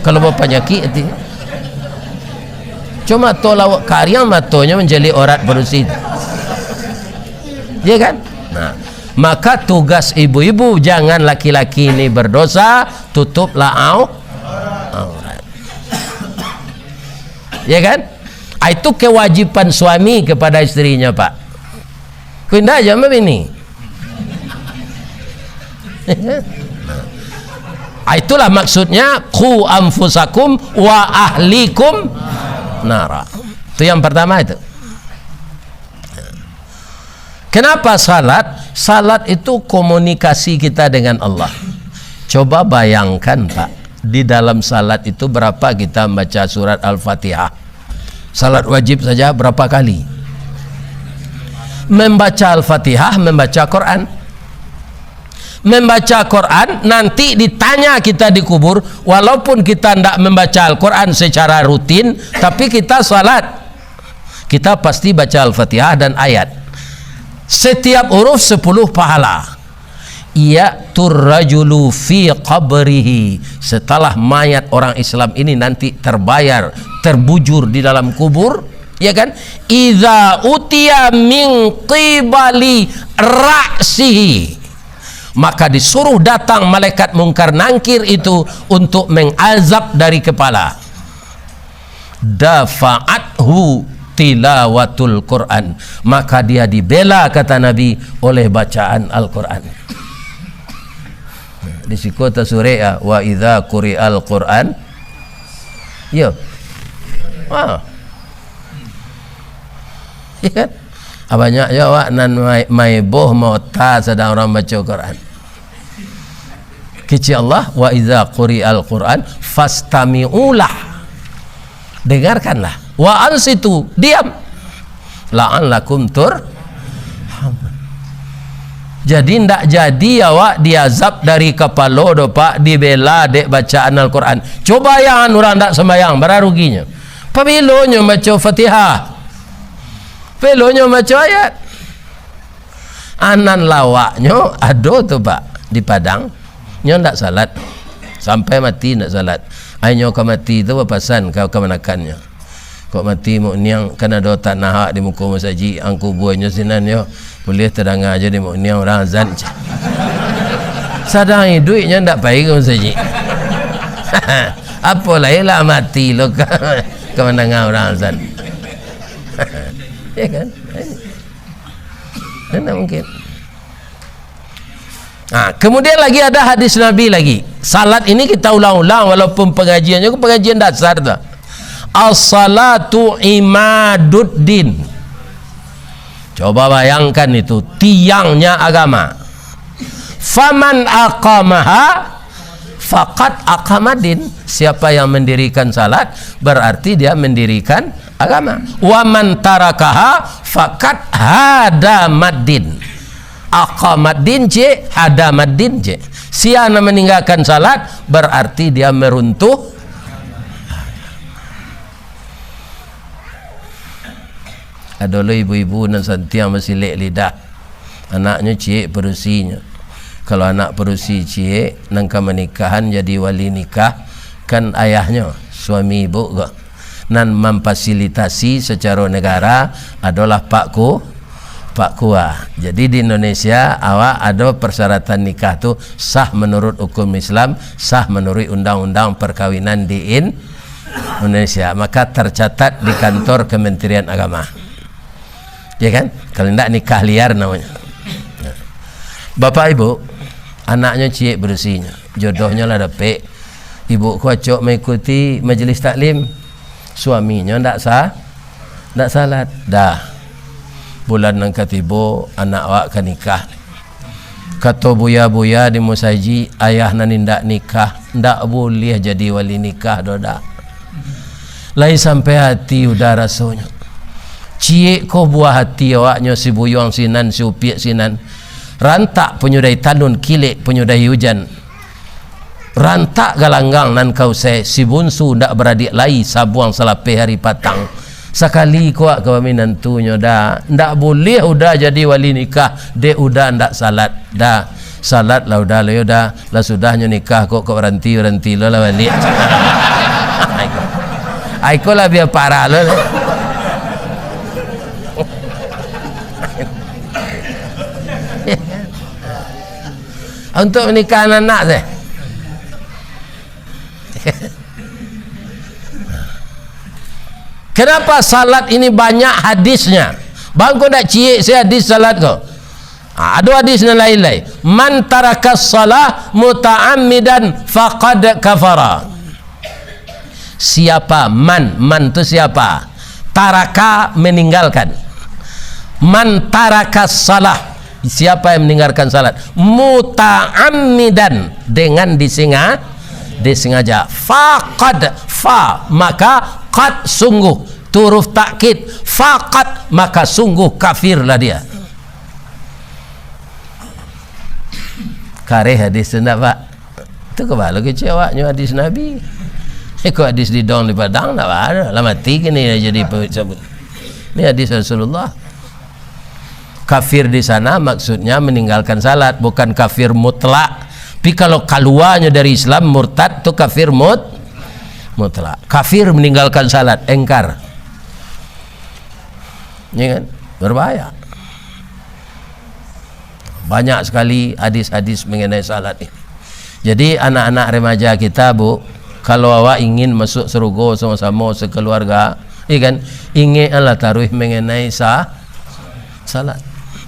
Kalau bapanyakik ati, co mato lauak kariang, matonyo mancaliak aurat barusi. Iya kan? Nah, maka tugas ibu-ibu, jangan laki-laki ini berdosa, tutuplah au-, aurat. Ya kan? Ah, itu kewajiban suami kepada istrinya, Pak. Ko indak aja mah bini. Ah, itulah maksudnya, "Qu anfusakum wa ahlikum nara." Itu yang pertama itu. Kenapa salat? Salat itu komunikasi kita dengan Allah. Coba bayangkan, Pak, di dalam salat itu berapa kita membaca surat Al-Fatihah? Salat wajib saja berapa kali? Membaca Al-Fatihah, membaca Quran. Membaca Quran, nanti ditanya kita di kubur, walaupun kita ndak membaca Al-Quran secara rutin, tapi kita salat. Kita pasti baca Al-Fatihah dan ayat. Setiap huruf sepuluh pahala. Ya'tur rajulu fi qabrihi. Setelah mayat orang Islam ini nanti terbayar, terbujur di dalam kubur, ya kan? Idza utiya min qibali ra'sihi. Maka disuruh datang malaikat Mungkar Nangkir itu untuk mengazab dari kepala. Dafa'athu tilawatul Quran, maka dia dibela, kata Nabi, oleh bacaan Al-Quran. Di siko tasurek, ah, "Wa idza quri'al Quran." Iyo. Ah. Iya kan? Ah, banyak jo awak nan mai-, maiboh maota sadang urang baco Quran. Kecek Allah, "Wa idza quri'al Quran fastami'u lah." Dengarkanlah. "Wa ansitu," diam. "La'allakum tur-, Jadi, ndak jadi awak diazab dari kapalo doh, Pak, dibela dek bacaan Al-Quran. Coba yang urang ndak sambayang, bara ruginyo. Pabilo nyo baco Fatihah? Pabilo nyo baco ayat?" Anan lawaknyo ado tu, Pak, di Padang. Nyo ndak salat. Sampai mati ndak salat. Ai nyo ka mati tu bapasan ka kamanakannyo, "Kok mati, Muk Niang, kan ado tanah awak di muko masajik, ang kubuanyo sinan yo. Buliah tadanga jo di Muk Niang urang azan," ceh. Sadang iduik nyo ndak pai ka masajik. Apo lai lah mati lo ka, ka mandanga urang azan. Ya kan? Mana mungkin? Nah, kemudian lagi ada hadis Nabi lagi. Salat ini kita ulang-ulang walaupun pengajiannya ko pengajian dasar tu. "As-salatu imaduddin." Coba bayangkan itu, tiangnya agama. "Faman aqamaha faqad aqamaddin." Siapa yang mendirikan salat, berarti dia mendirikan agama. "Wa man tarakaha faqad hadamaddin." Aqamaddin cek, hadamaddin cek. Sia nan maninggakan salat, berarti dia meruntuh. Ado lo ibu-ibu nan santiang basilek lidah. Anaknyo ciek padusinyo. Kalau anak padusi ciek, nan ka manikahan jadi wali nikah, kan ayahnyo, suami ibu ko. Nan mamfasilitasi sacaro negara adolah Pak Ku-, Pak Kua. Jadi, di Indonesia, awak ado persyaratan nikah tu sah menurut hukum Islam, sah menurut undang-undang perkawinan di In-, Indonesia. Maka tercatat di kantor Kementerian Agama. Ya kan? Kalau indak, nikah liar namanya. Bapak Ibu, anaknyo ciek berusinyo, jodohnyo lah dapek. Ibu ko acok mengikuti majelis taklim. Suaminyo ndak sa-, ndak salat. Dah. Bulan nan katibo, anak awak ka nikah. Kato buya-buya di musajik, ayah nan indak nikah, ndak buliah jadi wali nikah doh, dak. Lai sampai hati Uda rasonyo. Ciek ko buah hati awaknyo, si buyuang sinan, si upiak sinan. Rantak panyudahi tanun, kilek panyudahi ujan. Rantak galanggang nan ka usai, si bunsu ndak baradiak lai, sabuang salapeh ari patang. Sakali ko awak ka baminantunyo, Da, ndak buliah Uda jadi wali nikah, dek Uda ndak salat, Da. Salat lah Uda, lah yo, Da. Lah sudahnyo nikah, kok, kok baranti, baranti lo lah baliak. Ai ko, ai ko lah bia parah lo. Untuk menikah anak-anak teh. Kenapa salat ini banyak hadisnya? Bang, ko ndak ciek se hadis salat ko. Ha, ado hadis nan lain lai. "Man tarakas salah muta'ammidan faqad kafara." Siapa man, man tu siapa? Taraka, meninggalkan. "Man tarakas salah", siapa yang meninggalkan salat, "muta'ammidan", dengan disenga-, disengaja. "Faqad", fa, maka qad, sungguh. Tu huruf takkid. "Faqad", maka sungguh kafirlah dia. Kareh hadis tu ndak, Pak? Tu kabalo kecek awaknyo hadis Nabi. Eh, kok hadis di Dong di Padang ndak ado. Lah mati kini jadi pe-, sabut. Ni hadis Rasulullah. Kafir di sana maksudnya meninggalkan salat, bukan kafir mutlak. Tapi kalau kaluanyo dari Islam, murtad, tu kafir mut-, mutlak. Kafir meninggalkan salat, engkar. Ya kan? Berbahaya. Banyak sekali hadis-hadis mengenai salat ini. Jadi, anak-anak remaja kita, Bu, kalau awak ingin masuk sarugo samo-samo sekeluarga, ya kan, ingeklah taruih mengenai sa-, salat.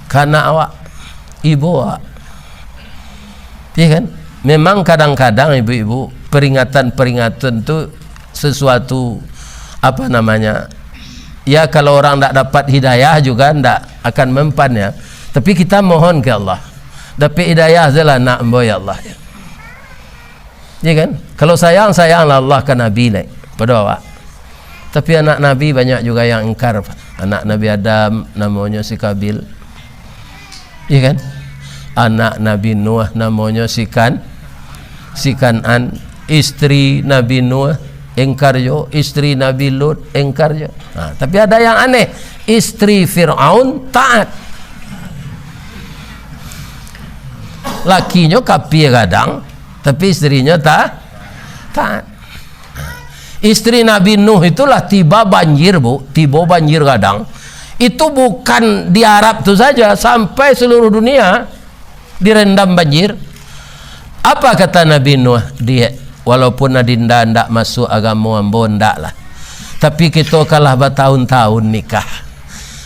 Ka anak awak, ibu awak. Ya kan? Memang kadang-kadang, ibu-ibu, peringatan-peringatan tu sesuatu, apa namanya, ya, kalau orang ndak dapat hidayah juga ndak akan mempan, ya. Tapi kita mohon ke Allah, dapek hidayah sajolah anak ambo, ya Allah, ya. Ya kan? Kalau sayang, sayanglah Allah ka Nabi lai pado awak. Tapi anak Nabi banyak juga yang ingkar. Anak Nabi Adam namonyo si Kabil. Iya kan? Anak Nabi Nuh namonyo si Kan-, si Kan'an. Istri Nabi Nuh ingkar jo, istri Nabi Lut ingkar jo. Nah, tapi ada yang aneh, istri Firaun taat. Lakinyo kapia gadang, tapi istrinyo ta-, taat. Istri Nabi Nuh itulah tiba banjir, Bu, tibo banjir gadang. Itu bukan di Arab tu saja, sampai seluruh dunia direndam banjir. Apa kata Nabi Nuh? "Diak, walaupun adinda ndak masuk agamo ambo, ndaklah. Tapi kito kalah batahun-tahun nikah.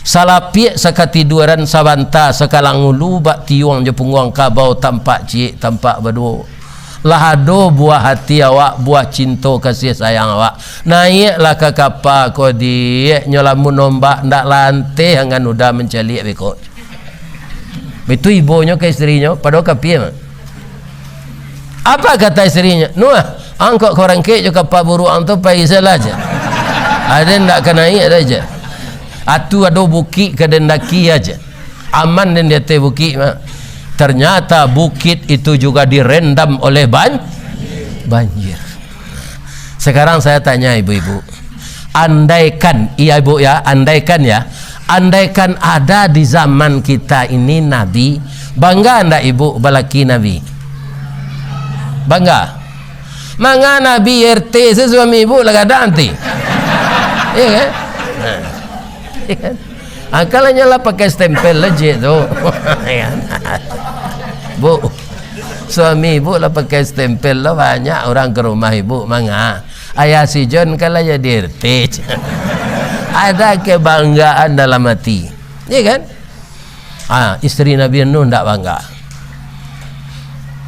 Salapiak sakatiduaran, sabanta sakalang ulu, bak tiuang jo pungguang kabau, tampak ciek, tampak baduo. Lah ado buah hati awak, buah cinto kasih sayang awak. Naiaklah ka kapa ko, Diak, nyo lamun ombak ndak lanteh angan uda mancaliak beko." Itu ibonyo ka istrinyo, padahal kapia mah. Apa kata istrinyo? "Nuh, angkok korangkek jo kapa buruak ang tu, pai sajolah," jar. "Aden ndak ka naiak doh," jar. "Atu ado bukik ka den daki aja. Aman den di ateh bukik mah." Ternyata bukit itu juga direndam oleh ban-, banjir. Sekarang saya tanya ibu-ibu, andaikan, iya, Ibu, ya, andaikan, ya, andaikan ada di zaman kita ini nabi, bangga ndak Ibu balaki nabi? Bangga? Manga nabi R T se suami Ibu lah gadang ti. Iya kan? Nah. Iya kan? Angkalanyo lah pakai stempel lejik tu. Iya kan? Bu, suami ibu lah pakai stempel lah, banyak urang ka rumah ibu, manga. Ayah si John kan lah jadi R T. Ada kebanggaan dalam hati. Iya kan? Ah, isteri Nabi Nuh ndak bangga.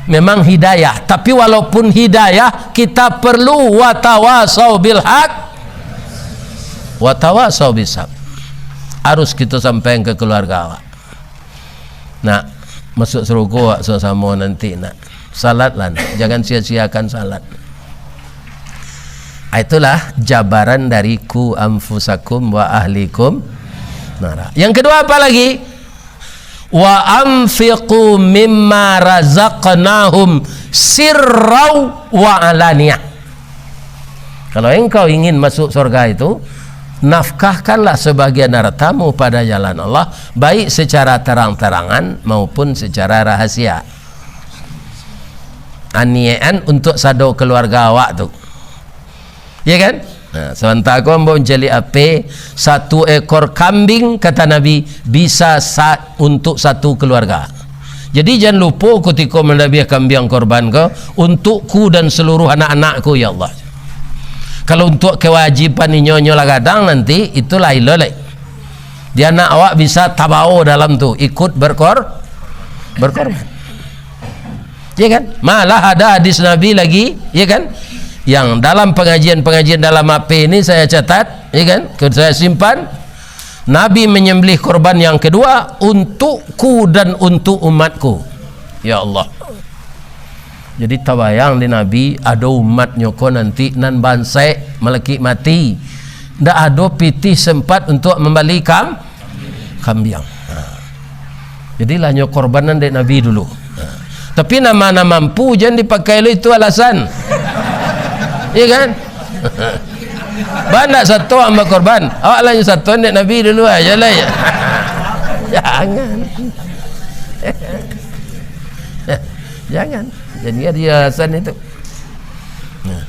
Memang hidayah, tapi walaupun hidayah, kita perlu watawasau bil haq, watawasau bis sabr. Harus kita sampaikan ke keluarga awak. Nak masuk surga awak samo-samo nanti, nak. Salatlah, nak. Jangan sia-siakan salat. Ah, itulah jabaran dari ku anfusakum wa ahlikum nara. Yang kedua apa lagi? "Wa anfiqu mimma razaqnahum sirrau wa alaniyah." Kalau engkau ingin masuk surga itu, nafkahkanlah sebagian hartamu pada jalan Allah, baik secara terang-terangan maupun secara rahasia. Aniakan untuk sado keluarga awak tu. Ya kan? Nah, sementara ko ambo mancaliak ape, satu ekor kambing, kata Nabi, bisa sa-, untuk satu keluarga. Jadi, jan lupo kutiko mandabiah kambiang korban ko, "Untukku dan seluruh anak-anakku, ya Allah." Kalau untuk kewajiban inyo-nyo lah gadang nanti, itulah ilo lai. Di anak awak bisa tabao dalam tu, ikut berkor-, berkorban. Ya kan? Malah ada hadis Nabi lagi, ya kan? Yang dalam pengajian-pengajian dalam H P ini saya catat, ya kan? Saya simpan. Nabi menyembelih korban yang kedua untukku dan untuk umatku. Ya Allah. Jadi tabayang di Nabi, ado umatnyo ko nanti nan bansaik malakik mati. Ndak ado pitih sempat untuk mambali kam-, kambiang. Ha. Jadi lah nyo korbanan dek Nabi dulu. Ha. Tapi nan ma-, nan mampu, jan dipakai lo itu alasan. Iya kan? Ba ndak sato ang bakorban. Awak lah nyo sato dek Nabi dulu aja lah ya. Jangan. Jangan. Jadi ada alasan itu. Nah,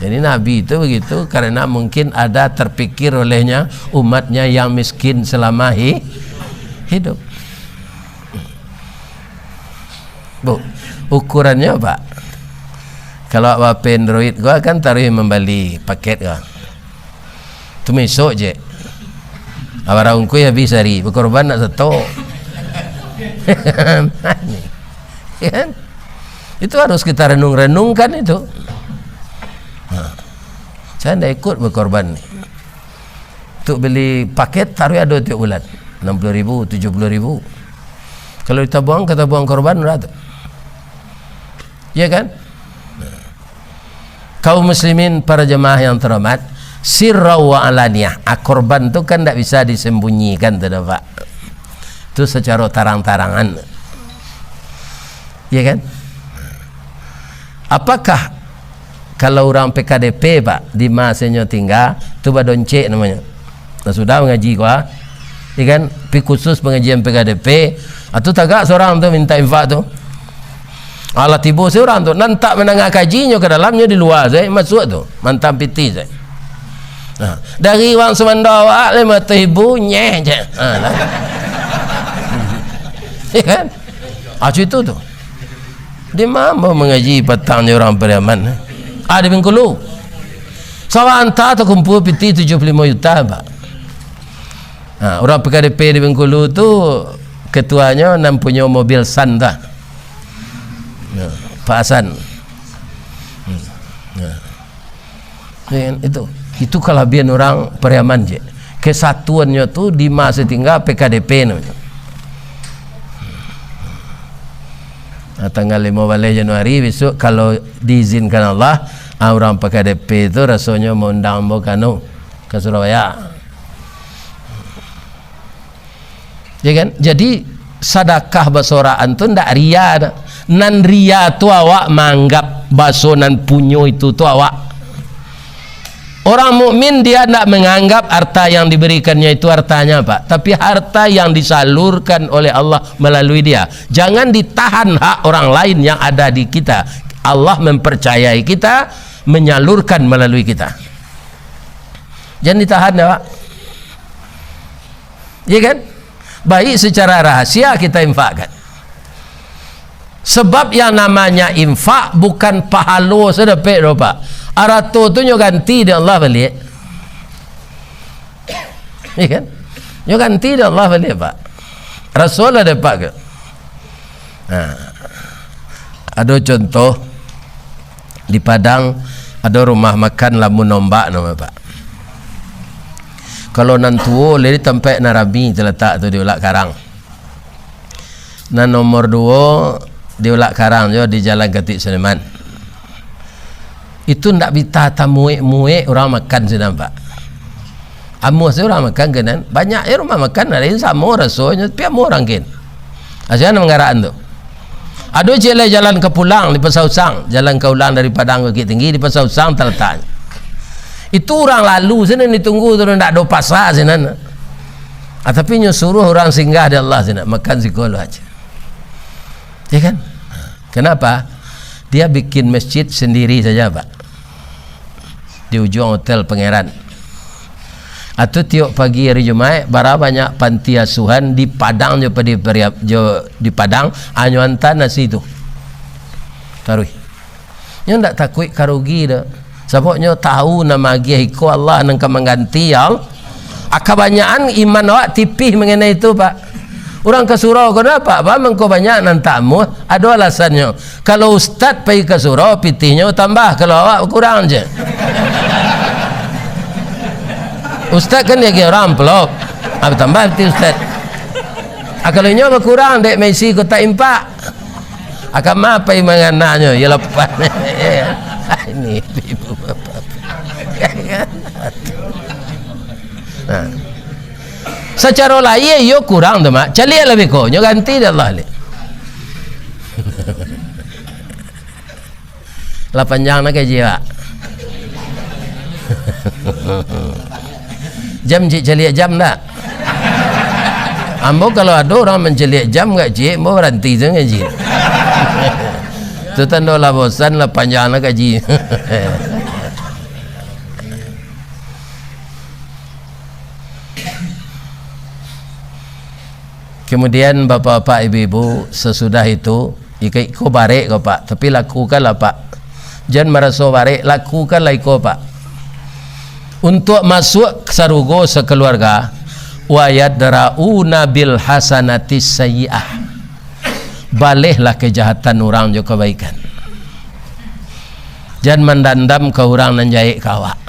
jadi Nabi itu begitu karena mungkin ada terpikir olehnya umatnya yang miskin selama hi-, hidup. Bu, ukurannya apa? Kalau awak Android gua kan taruh membali paket gua. Tu mesok je. Abarang ungkui habis hari, bakorban nak sato. Ya kan? Itu harus kita renung-renungkan itu. Ha. Saya ndak ikut bakorban ni. Untuk beli paket, taruh ado tiap bulan. Enam puluh ribu, tujuh puluh ribu. Kalau ditabuang, ka tabuang korban, bara tu? Ya kan? Kaum muslimin, para jemaah yang terhormat, sirrau wa alaniyah. Ah, korban tu kan ndak bisa disembunyikan tu dah, Pak. Tu secara tarang-tarangan. Ya kan? Apakah kalau urang P K D P, Pak, di ma senyo tingga, tu badoncek namonyo? Nah, sudah mangaji ko, ah. Ya kan? Pi khusus pangajian P K D P, ah, tu tagak surang tu minta infak tu. Alah tibo surang tu, nan tak mandanga kajinyo ka dalamnyo di lua sae, masuak tu, mantang pitih sae. Nah, dari uang sumando awak limo ratuih ribu, nyeh je. Ha, lah. Ya kan? Ah, situ tu. Di ma mangaji patangnyo urang Pariaman? Ah, di Bengkulu. Sawah anta takumpul pitih tujuh puluh limo juta, Pak. Ha, urang P K D P di Bengkulu tu, ketuanyo nan punyo mobil San tu. Nah, Pak Hasan. Hmm. Nah. Ya kan? Itu, itu kalabihan urang Pariaman je. Kesatuannyo tu di ma setingga P K D P namonyo. Nah, tanggal limo baleh Januari besok, kalau diizinkan Allah, ah, urang P K D P tu rasonyo maundang ambo ka anu, ka Surabaya. Ya kan? Jadi, sadakah basorakan tu ndak ria doh. Nan ria tu awak maanggap baso nan punyo itu tu awak. Orang mukmin dia ndak menganggap harta yang diberikannya itu hartanya, Pak, tapi harta yang disalurkan oleh Allah melalui dia. Jangan ditahan hak orang lain yang ada di kita. Allah mempercayai kita, menyalurkan melalui kita. Jan ditahan dah, Pak. Iya kan? Baik secara rahasia kita infakkan. Sebab yang namanya infak bukan pahalo sajo dapek doh, Pak. Arato tu nyo ganti dek Allah baliak. Iya kan? Nyo ganti dek Allah baliak, Pak. Rasul lah dapek ke? Nah, ado contoh, di Padang ado rumah makan Lamun Ombak namo, Pak. Kalau nan tuo, lai di tampek nan rami talatak tu di Ulak Karang. Nan nomor duo di Ulak Karang jo di Jalan Katik Sudirman. Itu ndak bisa tamuek-muek urang makan sinan, Pak. Amuah se urang makan ka nan. Banyak se rumah makan lain samo rasonyo, tapi amuah urang kin. Asia nan manggarakan tu. Ado ciek lai jalan ka pulang di Pasar Usang, jalan ka ulang dari Padang Bukittinggi di Pasar Usang talataknyo. Itu urang lalu sinan ditunggu tu, ndak ado pasa sinan. Ah, tapi nyo suruah urang singgah di Allah sinan, makan siko lo aja. Ya kan? Kenapa? Dia bikin masjid sendiri saja, Pak. Di ujuang Hotel Pangeran. Atau tiok pagi hari Jumaik, bara banyak panti asuhan di Padang jo padi pariap-, jo di Padang, anyo anta nasi tu. Taruih. Nyo ndak takuik ka rugi doh. Sabab nyo tahu nan magiah iko Allah nan ka mangganti, ya Allah. Ah, kabanyakan iman awak tipih mangenai itu, Pak. Urang ka surau ko ndak, Pak, mangko banyak nan tamuah, ado alasannyo. Kalau ustad pai ka surau, pitihnyo tambah, kalau awak bakurang je. Ustad kan diagiah urang amplop. Ah, batambah pitih ustad. Ah, kalau inyo bakurang, dek maisi kotak impak. Akan ma pai mangananyo, iyo lapan. Ini ibu bapak. Nah. Sacaro lahia iyo kurang tu, Mak. Caliak lah beko, nyo ganti dek Allah lai. Lah panjang nak gaji, Pak. Jam cik caliak jam ndak? Ambo kalau ado urang mancaliak jam gak cik, ambo baranti tu ngaji. Tu tando lah bosan, lah panjang lah gaji. Kemudian, bapak-bapak, ibu-ibu, sesudah itu, iko, iko barek ko, Pak, tapi lakukanlah, Pak. Jan maraso barek, lakukanlah iko, Pak. Untuak masuak sarugo sakaluarga, "Wa yadra'una bil hasanatis sayyi'ah." Balehlah kajahatan urang jo kabaikan. Jan mandandam ka urang nan jahek ka awak.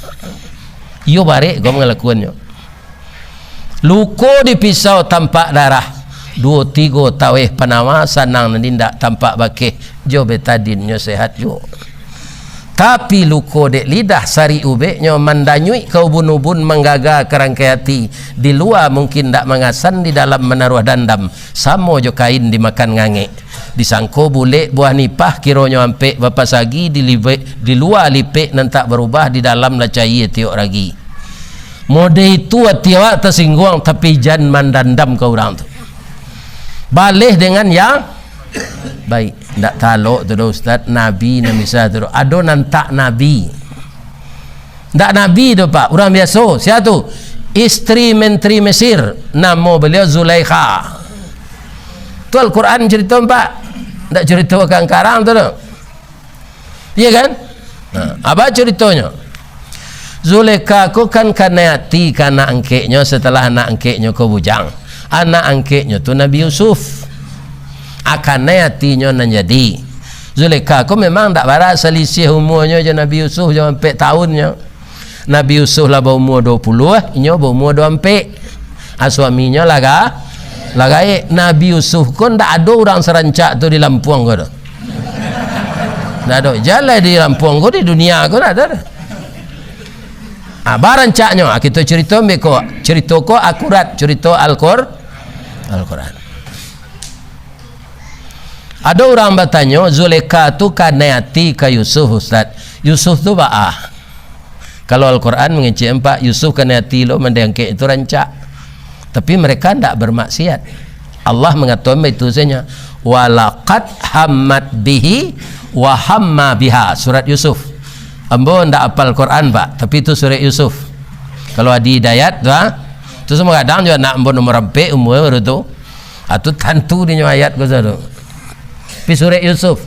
Iyo barek ko mangalakuannyo. Luko di pisau tampak darah, duo tigo taweh panawa, sanang nan indak tampak bakeh, jo betadin nyo sehat juo. Tapi luko dek lidah, sarik ubeknyo mandanyuik ka ubun-ubun, manggaga ka rangkai ati, di lua mungkin ndak mangasan, di dalam manaruah dandam, samo jo kain dimakan ngangek. Disangko bulek buah nipah, kironyo ampek bapasagi, di libek, di lua lipek nan tak barubah, di dalam lah caia tiok ragi. Mode itu ati awak tasingguang, tapi jan mandandam ka urang tu. Baleh dengan yang baik. Ndak talok tu doh, Ustaz, nabi nan bisa tu doh. Ado nan tak nabi. Ndak nabi tu, Pak, urang biaso. Sia tu? Istri menteri Mesir, namo baliau Zulaikha. Tu Al-Quran carito, Pak. Ndak carito kang karang tu doh. Iya kan? Nah, apa caritonyo? Zulaikha ko kan kanai ati ka anak angkeknyo, setelah anak angkeknyo ko bujang. Anak angkeknyo tu Nabi Yusuf. Ah, kanai atinyo nan jadi. Zulaikha ko memang ndak bara salisiah umuanyo jo Nabi Yusuf, jo ampek tahunnyo. Nabi Yusuf lah baumua duo puluah, inyo baumua duo ampek. Ah, suaminyo lah ga-, lah gaek. Nabi Yusuf ko ndak ado urang sarancak tu di Lampung ko doh. Ndak ado. Jalai di Lampung ko, di dunia ko ndak ado doh. Ah, barancaknyo, ah, kito carito ambek ko. Carito ko akurat, carito Al-Qur-, Al-Quran. Ado urang batanyo, Zulaikha tu kanai ati ka Yusuf, Ustaz. Yusuf tu baa? Kalau Al-Quran mangecek empak, Yusuf kanai ati lo, mandeh angkek itu rancak. Tapi mereka ndak bermaksiat. Allah mangatokan baitu sajo. "Walaqad hammat bihi wa hamma biha." Surat Yusuf. Ambo ndak apal Quran, Pak, tapi itu surat Yusuf. Kalau Adi Hidayat tu, ha? Tu samo gadang jo anak ambo nomor ampek umua baru tu. Ha, tu tantu dinyo ayat ko sado. Pi surek Yusuf.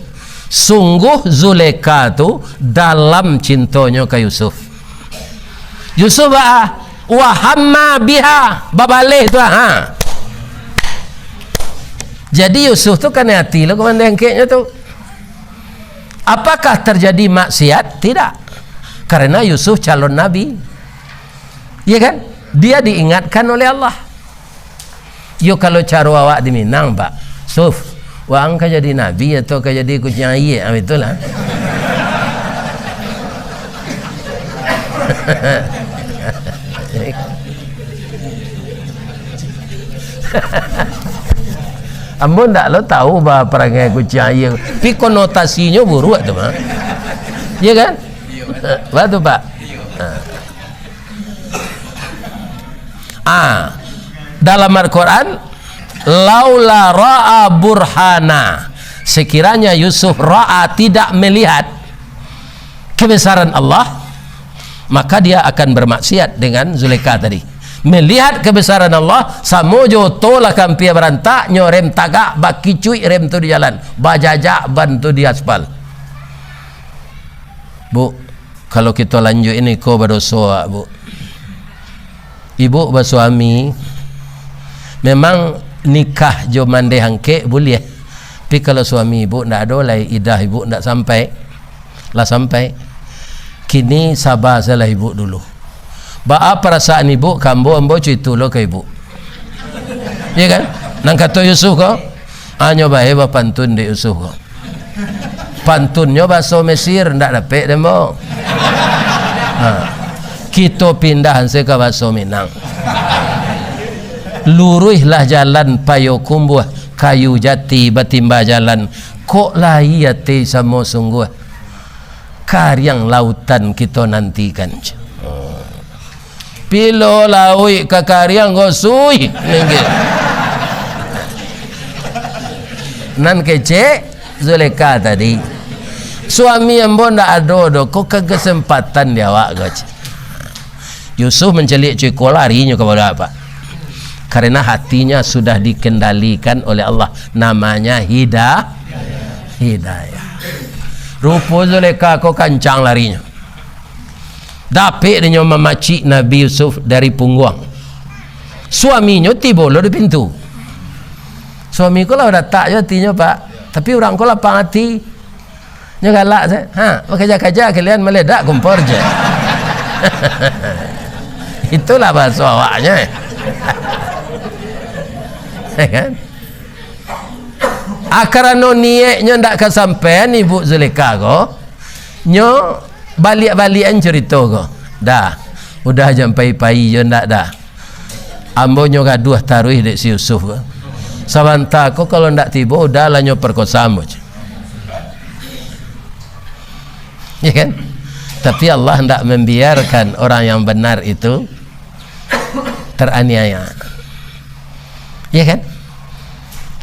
Sungguh Zulekha tu dalam cintonyo ka Yusuf. Yusuf ba-, wa hamma biha, babaleh tu, ha. Jadi Yusuf tu kanai ati lo ka mandeh angkeknyo tu. Apakah terjadi maksiat? Tidak. Karena Yusuf calon nabi. Iya kan? Dia diingatkan oleh Allah. Yo, kalau caro awak di Minang, Pak, Suf, waang ka jadi nabi atau ka jadi kuciang aia? Ah, itulah. Ambo ndak lo tahu ba parangai kuciang aia, tapi konotasinyo buruak tu mah. Iya kan? Batu, Pak. Ha. Ah, dalam Al-Quran, "Laula ra'a burhana," sekiranya Yusuf ra'a, tidak melihat kebesaran Allah, maka dia akan bermaksiat dengan Zulekha tadi. Melihat kebesaran Allah, samo jo oto lah ka ampia barantak, nyo rem tagak, bakicuik rem tu di jalan, bajajak ban tu di aspal. Bu, kalau kito lanjuik ini ko badoso, Bu. Ibuk basuami, memang nikah jo mandeh angkek buliah. Tapi kalau suami ibuk ndak ado lai, idah ibuk ndak sampai, lah sampai. Kini saba sajolah ibuk dulu. Baa parasaan ibuk ka ambo, ambo cuito lo ka ibuk. Iya kan? Nan kato Yusuf ko, hanyo bae bapantun dek Yusuf ko. Pantunnyo baso Mesir, ndak dapek dek ambo. Ha. Kito pindah se ka baso Minang. Luruihlah jalan Payokumbuah, kayu jati batimba jalan. Kok lai ati samo sungguah, kariang lautan kito nantikan. Pilo lauik ka kariang ko, suih, ninggek. Nan kecek, Zulekha tadi. Suami ambo ndak ado doh, ko ka kesempatan di awak ko, cek. Yusuf mancaliak cuko, larinyo ka bawah, Pak. Karena hatinya sudah dikendalikan oleh Allah. Namanya hida-, hidayah. Rupo Zulekha ko kancang larinyo. Dapek dinyo mamacik Nabi Yusuf dari pungguang. Suaminyo tibo lo di pintu. Suami ko lah datak jo atinyo, Pak. Tapi urang ko lapang ati. Nyo galak se. Ha, bakaja-kaja kalian maledak kompor je. Itulah bahaso awaknyo. Ya kan? Ah, karano nieknyo ndak kasampaian Ibuk Zulekha ko, nyo baliak-baliakan carito ko. Dah, udah jan pai-pai jo ndak dah. Ambo nyo gaduah taruih dek si Yusuf ko. Sabanta ko kalau ndak tibo, udahlah nyo perkosa ambo. Ya kan? Tapi Allah ndak membiarkan orang yang benar itu teraniaya. Ya kan?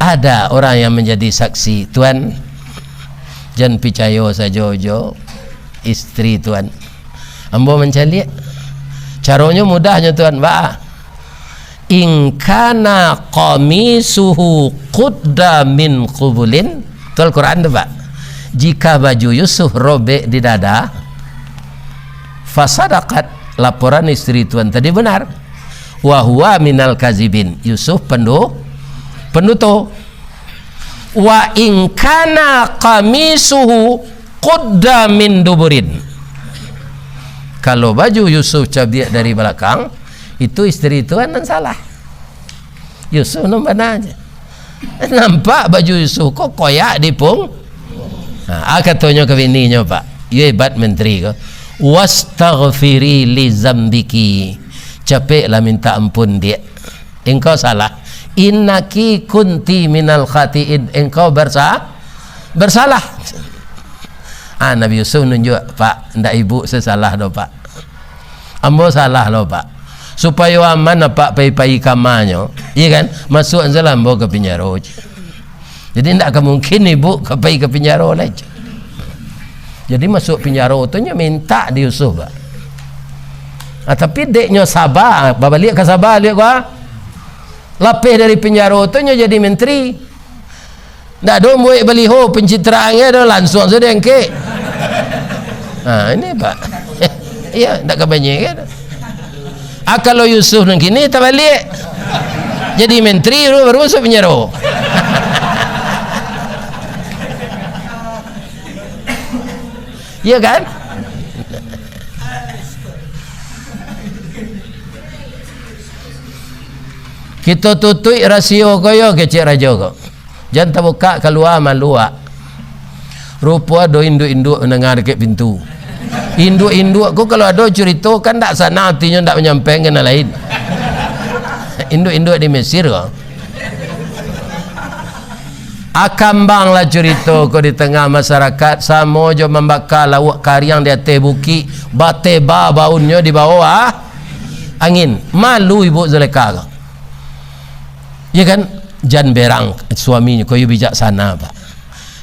Ada orang yang menjadi saksi, "Tuan, jan picayo sajo jo istri Tuan. Ambo mancaliak." Caronyo mudahnyo, Tuan, ba, "In kana qamisuhu qudda min qubulin." Tu Al-Quran tu, Pak. Jika baju Yusuf robek di dada, fasadaqat, laporan istri Tuan tadi benar. Wa huwa minal kazibin. Yusuf pendu-, penduto. Wa in kana qamisuhu qudda min duburin. Kalau baju Yusuf cabiak dari balakang, itu istri Tuan nan salah. Yusuf nan bana je. Nampak baju Yusuf ko koyak di pung-, ha, ah, katonyo ka bininyo, Pak. Yo hebat menteri ko. "Wastaghfiri li zambiki." Capeklah minta ampun, Diak. Engkau salah. "Innaki kunti minal khatiin." Engkau bersa-, bersalah. Ah, Nabi Yusuf nunjuak, "Pak, ndak ibuk sasalah doh, Pak. Ambo salah lo, Pak. Supayo aman apak pai-pai kamanyo, iya kan? Masuak sajolah ambo ka pinjaro," cek. Jadi, ndak ka mungkin ibuk ka pai ka pinjaro lai, cek. Jadi, masuak pinjaro tu nyo mintak di Yusuf, Pak. Ah, tapi dek nyo saba, babaliak ka saba, liek ko, ah. Lapeh dari penjaro tu nyo jadi menteri. Ndak ado buek baliho, pencitraan ge ado, lansuang sudah angkek. Ha, ini, Pak. Iyo, ndak ka banyia ge ado. Ah, kalau Yusuf nan kini tabaliak. Jadi menteri baru, baru masuk penjaro. Iyo kan? Kito tutuik rasio ko yo, kecek rajo ko. Jan tabukak kalua, malu awak. Rupo ado induak-induak mandanga dakek pintu. Induak-induak ko kalau ado curito kan ndak sanang atinyo, ndak manyampaikan ka nan lain. Induak-induak di Mesir ko. Akambanglah curito ko di tangah masarakaik, samo jo mambaka lauak kariang di ateh bukik, bateba baunnyo di bawah angin. Malu ibuk Zulekha ko. Iyo kan? Jan berang suaminyo ko, iyo bijaksana, Pak.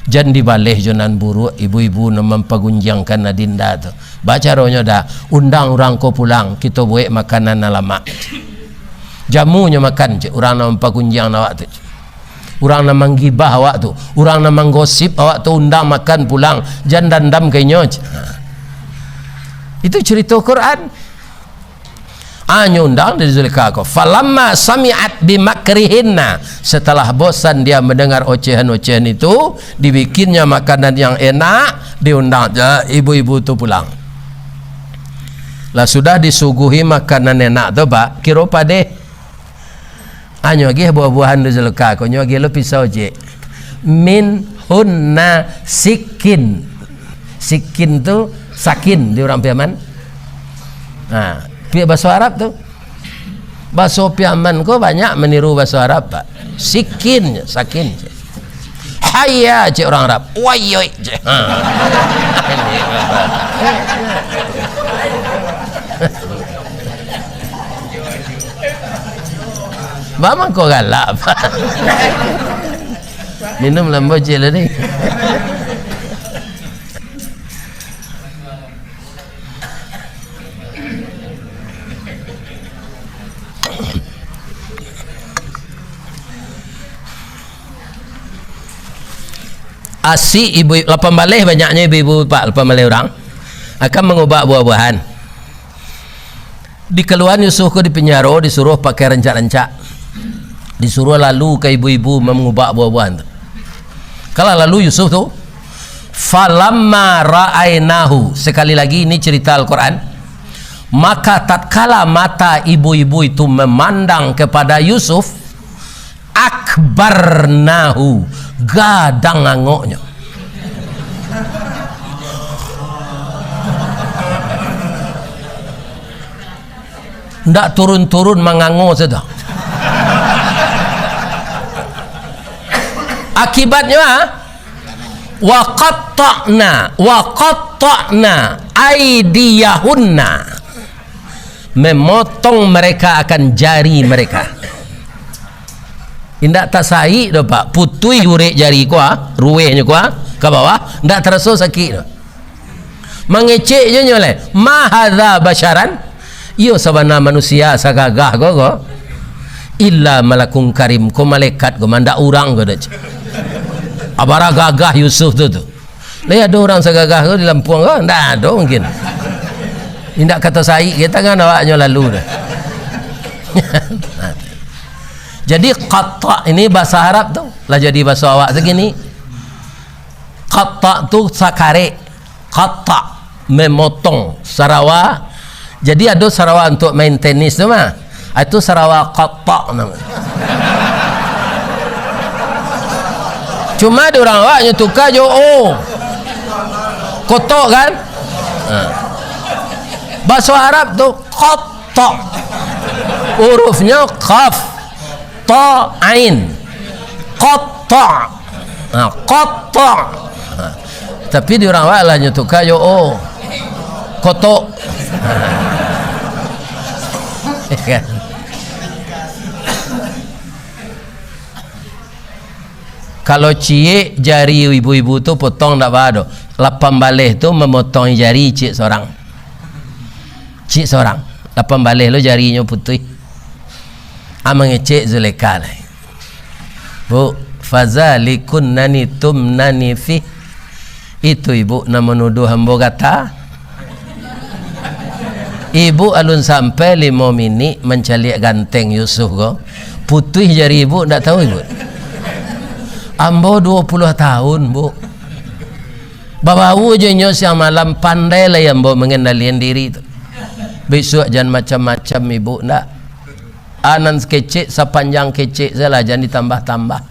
Jan dibaleh jo nan buruak, ibu-ibu nan mampagunjiangkan adinda tu. Baa caronyo dah, undang urang ko pulang, kito buek makanan nan lamak. Jamunyo makan, cek, urang nan mampagunjiang awak tu. Urang nan manggibah awak tu, urang nan manggosip awak tu, undang makan pulang, jan dandam ka inyo, cek. Ha. Itu curito Quran. Anyo undang dari Zulekha ko. "Falamma sami'at bimakrihinna." Setelah bosan dia mendengar ocehan-ocehan itu, dibikinnya makanan yang enak, diundang je ibu-ibu tu pulang. Lah sudah disuguhi makanan enak tu, Pak, kiro padeh. Anyo agiah buah-buahan di Zulekha ko, nyo agiah lo pisau, cek. "Minhunna sikin." Sikin tu sakin di urang Piaman. Nah, pi-, baso Arab tu. Baso Piaman ko banyak maniru baso Arab, Pak. Sikin, sakin. Hayya, cek urang Arab. Wayoi, cek. Ha. Baa mangko galak, Pak? Minum lambo ciek lah ni. Asik ibu, lapan baleh banyaknyo ibu-ibu, Pak, lapan baleh urang akan mangubak buah-buahan. Dikaluaan Yusuf ko di penjaro, disuruah pakai rancak-rancak. Disuruah lalu ka ibu-ibu mangubak buah-buahan tu. Kalau lalu Yusuf tu, "Falamma ra'ainahu," sekali lagi, ini cerita Al-Quran, maka tatkala mata ibu-ibu itu memandang kepada Yusuf, "akbarnahu," gadang angoknyo. Ndak turun-turun, mangango sajo. Akibatnyo, ah, "wa qatta'na, wa qatta'na aidiyahunna." Memotong mereka akan jari mereka. Indak tasaik doh, Pak. Putuih urek jari ko, ah, ruwehnyo ko, ah, ka bawah, ndak taraso sakik doh. Mangecek jo nyo lai, "Ma hadza basyaran?" Iyo sabana manusia sagagah ko, ko. "Illa malakun karim," ko malaikat ko, mandak urang ko doh. Abara gagah Yusuf tu, tu. Lai ado urang sagagah ko di Lampuang ko? Ndak ado mungkin. Indak ka tasaik ka tangan awaknyo lalu tu. Jadi, qatta' ini bahasa Arab tu, lah jadi bahasa awak sagini. Qatta' tu sakarek, qatta', memotong, sarawa. Jadi, ado sarawa untuk main tenis tu mah. Ah, itu sarawa qatta' namo. Cuma di urang awak nyo tuka jo o. Kotok kan? Ha. Bahaso Arab tu qatta'. Hurufnyo qaf, ta, ain. Qatta'. Ha, qatta'. Ha. Tapi di urang awak lah nyo tuka jo o. Kotok. Kan? Kalau ciek jari ibu-ibu tu potong ndak baa doh. Lapan baleh tu mamotongi jari ciek sorang. Ciek sorang. Apan baleh lo jarinyo putuih. Ah, mangecek Zulekha lai. Bu, fazalikunna tumnani fih. Itu ibu nan manuduah ambo gata. Ibu alun sampai limo minik mancaliak ganteng Yusuf ko. Putuih jari ibu, ndak tahu ibu. Ambo duo puluah tahun, Bu. Babawo jo inyo siang malam, pandai lai ambo mangendalian diri tu. Bisuak jan macam-macam ibu, ndak. Ah, nan kecek sapanjang kecek sajolah, jan ditambah-tambah.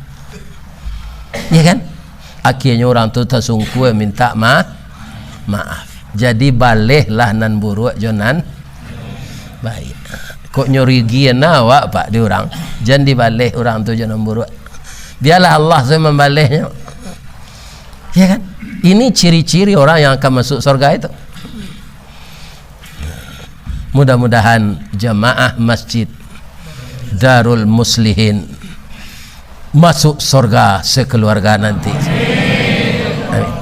Ya kan? Akhirnyo urang tu tasungkua minta ma-, maaf. Jadi balehlah nan buruak jo nan baik. Kok nyo rugi na awak, Pak, di urang? Jan dibaleh urang tu jo nan buruak. Biarlah Allah sajo mambalehnyo. Ya kan? Ini ciri-ciri orang yang akan masuk surga itu. Mudah-mudahan jamaah Masjid Darul Muslihin masuk surga sekeluarga nanti. Amin.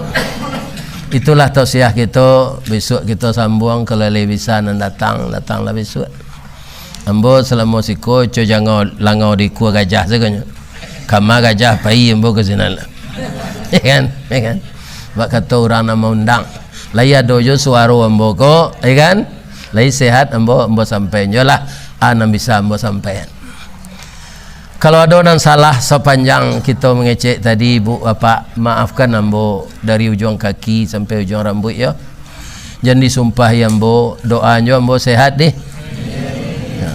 Itulah tausiah kito, besok kito sambuang, kalau lai bisa nan datang, datanglah besok. Ambo salamo siko, co jangau langau di kua gajah sagonyo. Kama gajah pai ambo ka sinan lah. Ya kan? Ya kan? Bak kato urang nan maundang. Lai ado jo suaro ambo ko, ya kan? Lai sehat ambo, ambo sampaian jo lah. Ah, nan bisa ambo sampaian. Kalau ado nan salah sapanjang kito mangecek tadi, Bu, Bapak, maafkan ambo dari ujuang kaki sampai ujuang rambuik, yo. Jan disumpahi ambo, doa jo ambo sehat deh. Ya.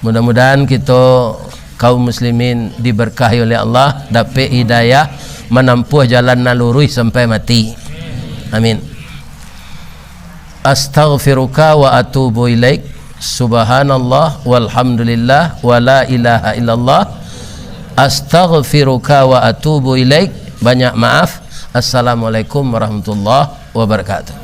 Mudah-mudahan kito kaum muslimin diberkahi oleh Allah, dapek hidayah, manampuah jalan nan luruih sampai mati. Amin. Astaghfiruka wa atubu ilaik. Subhanallah walhamdulillah wa la ilaha illallah. Astaghfiruka wa atubu ilaik. Banyak maaf. Assalamualaikum warahmatullahi wabarakatuh.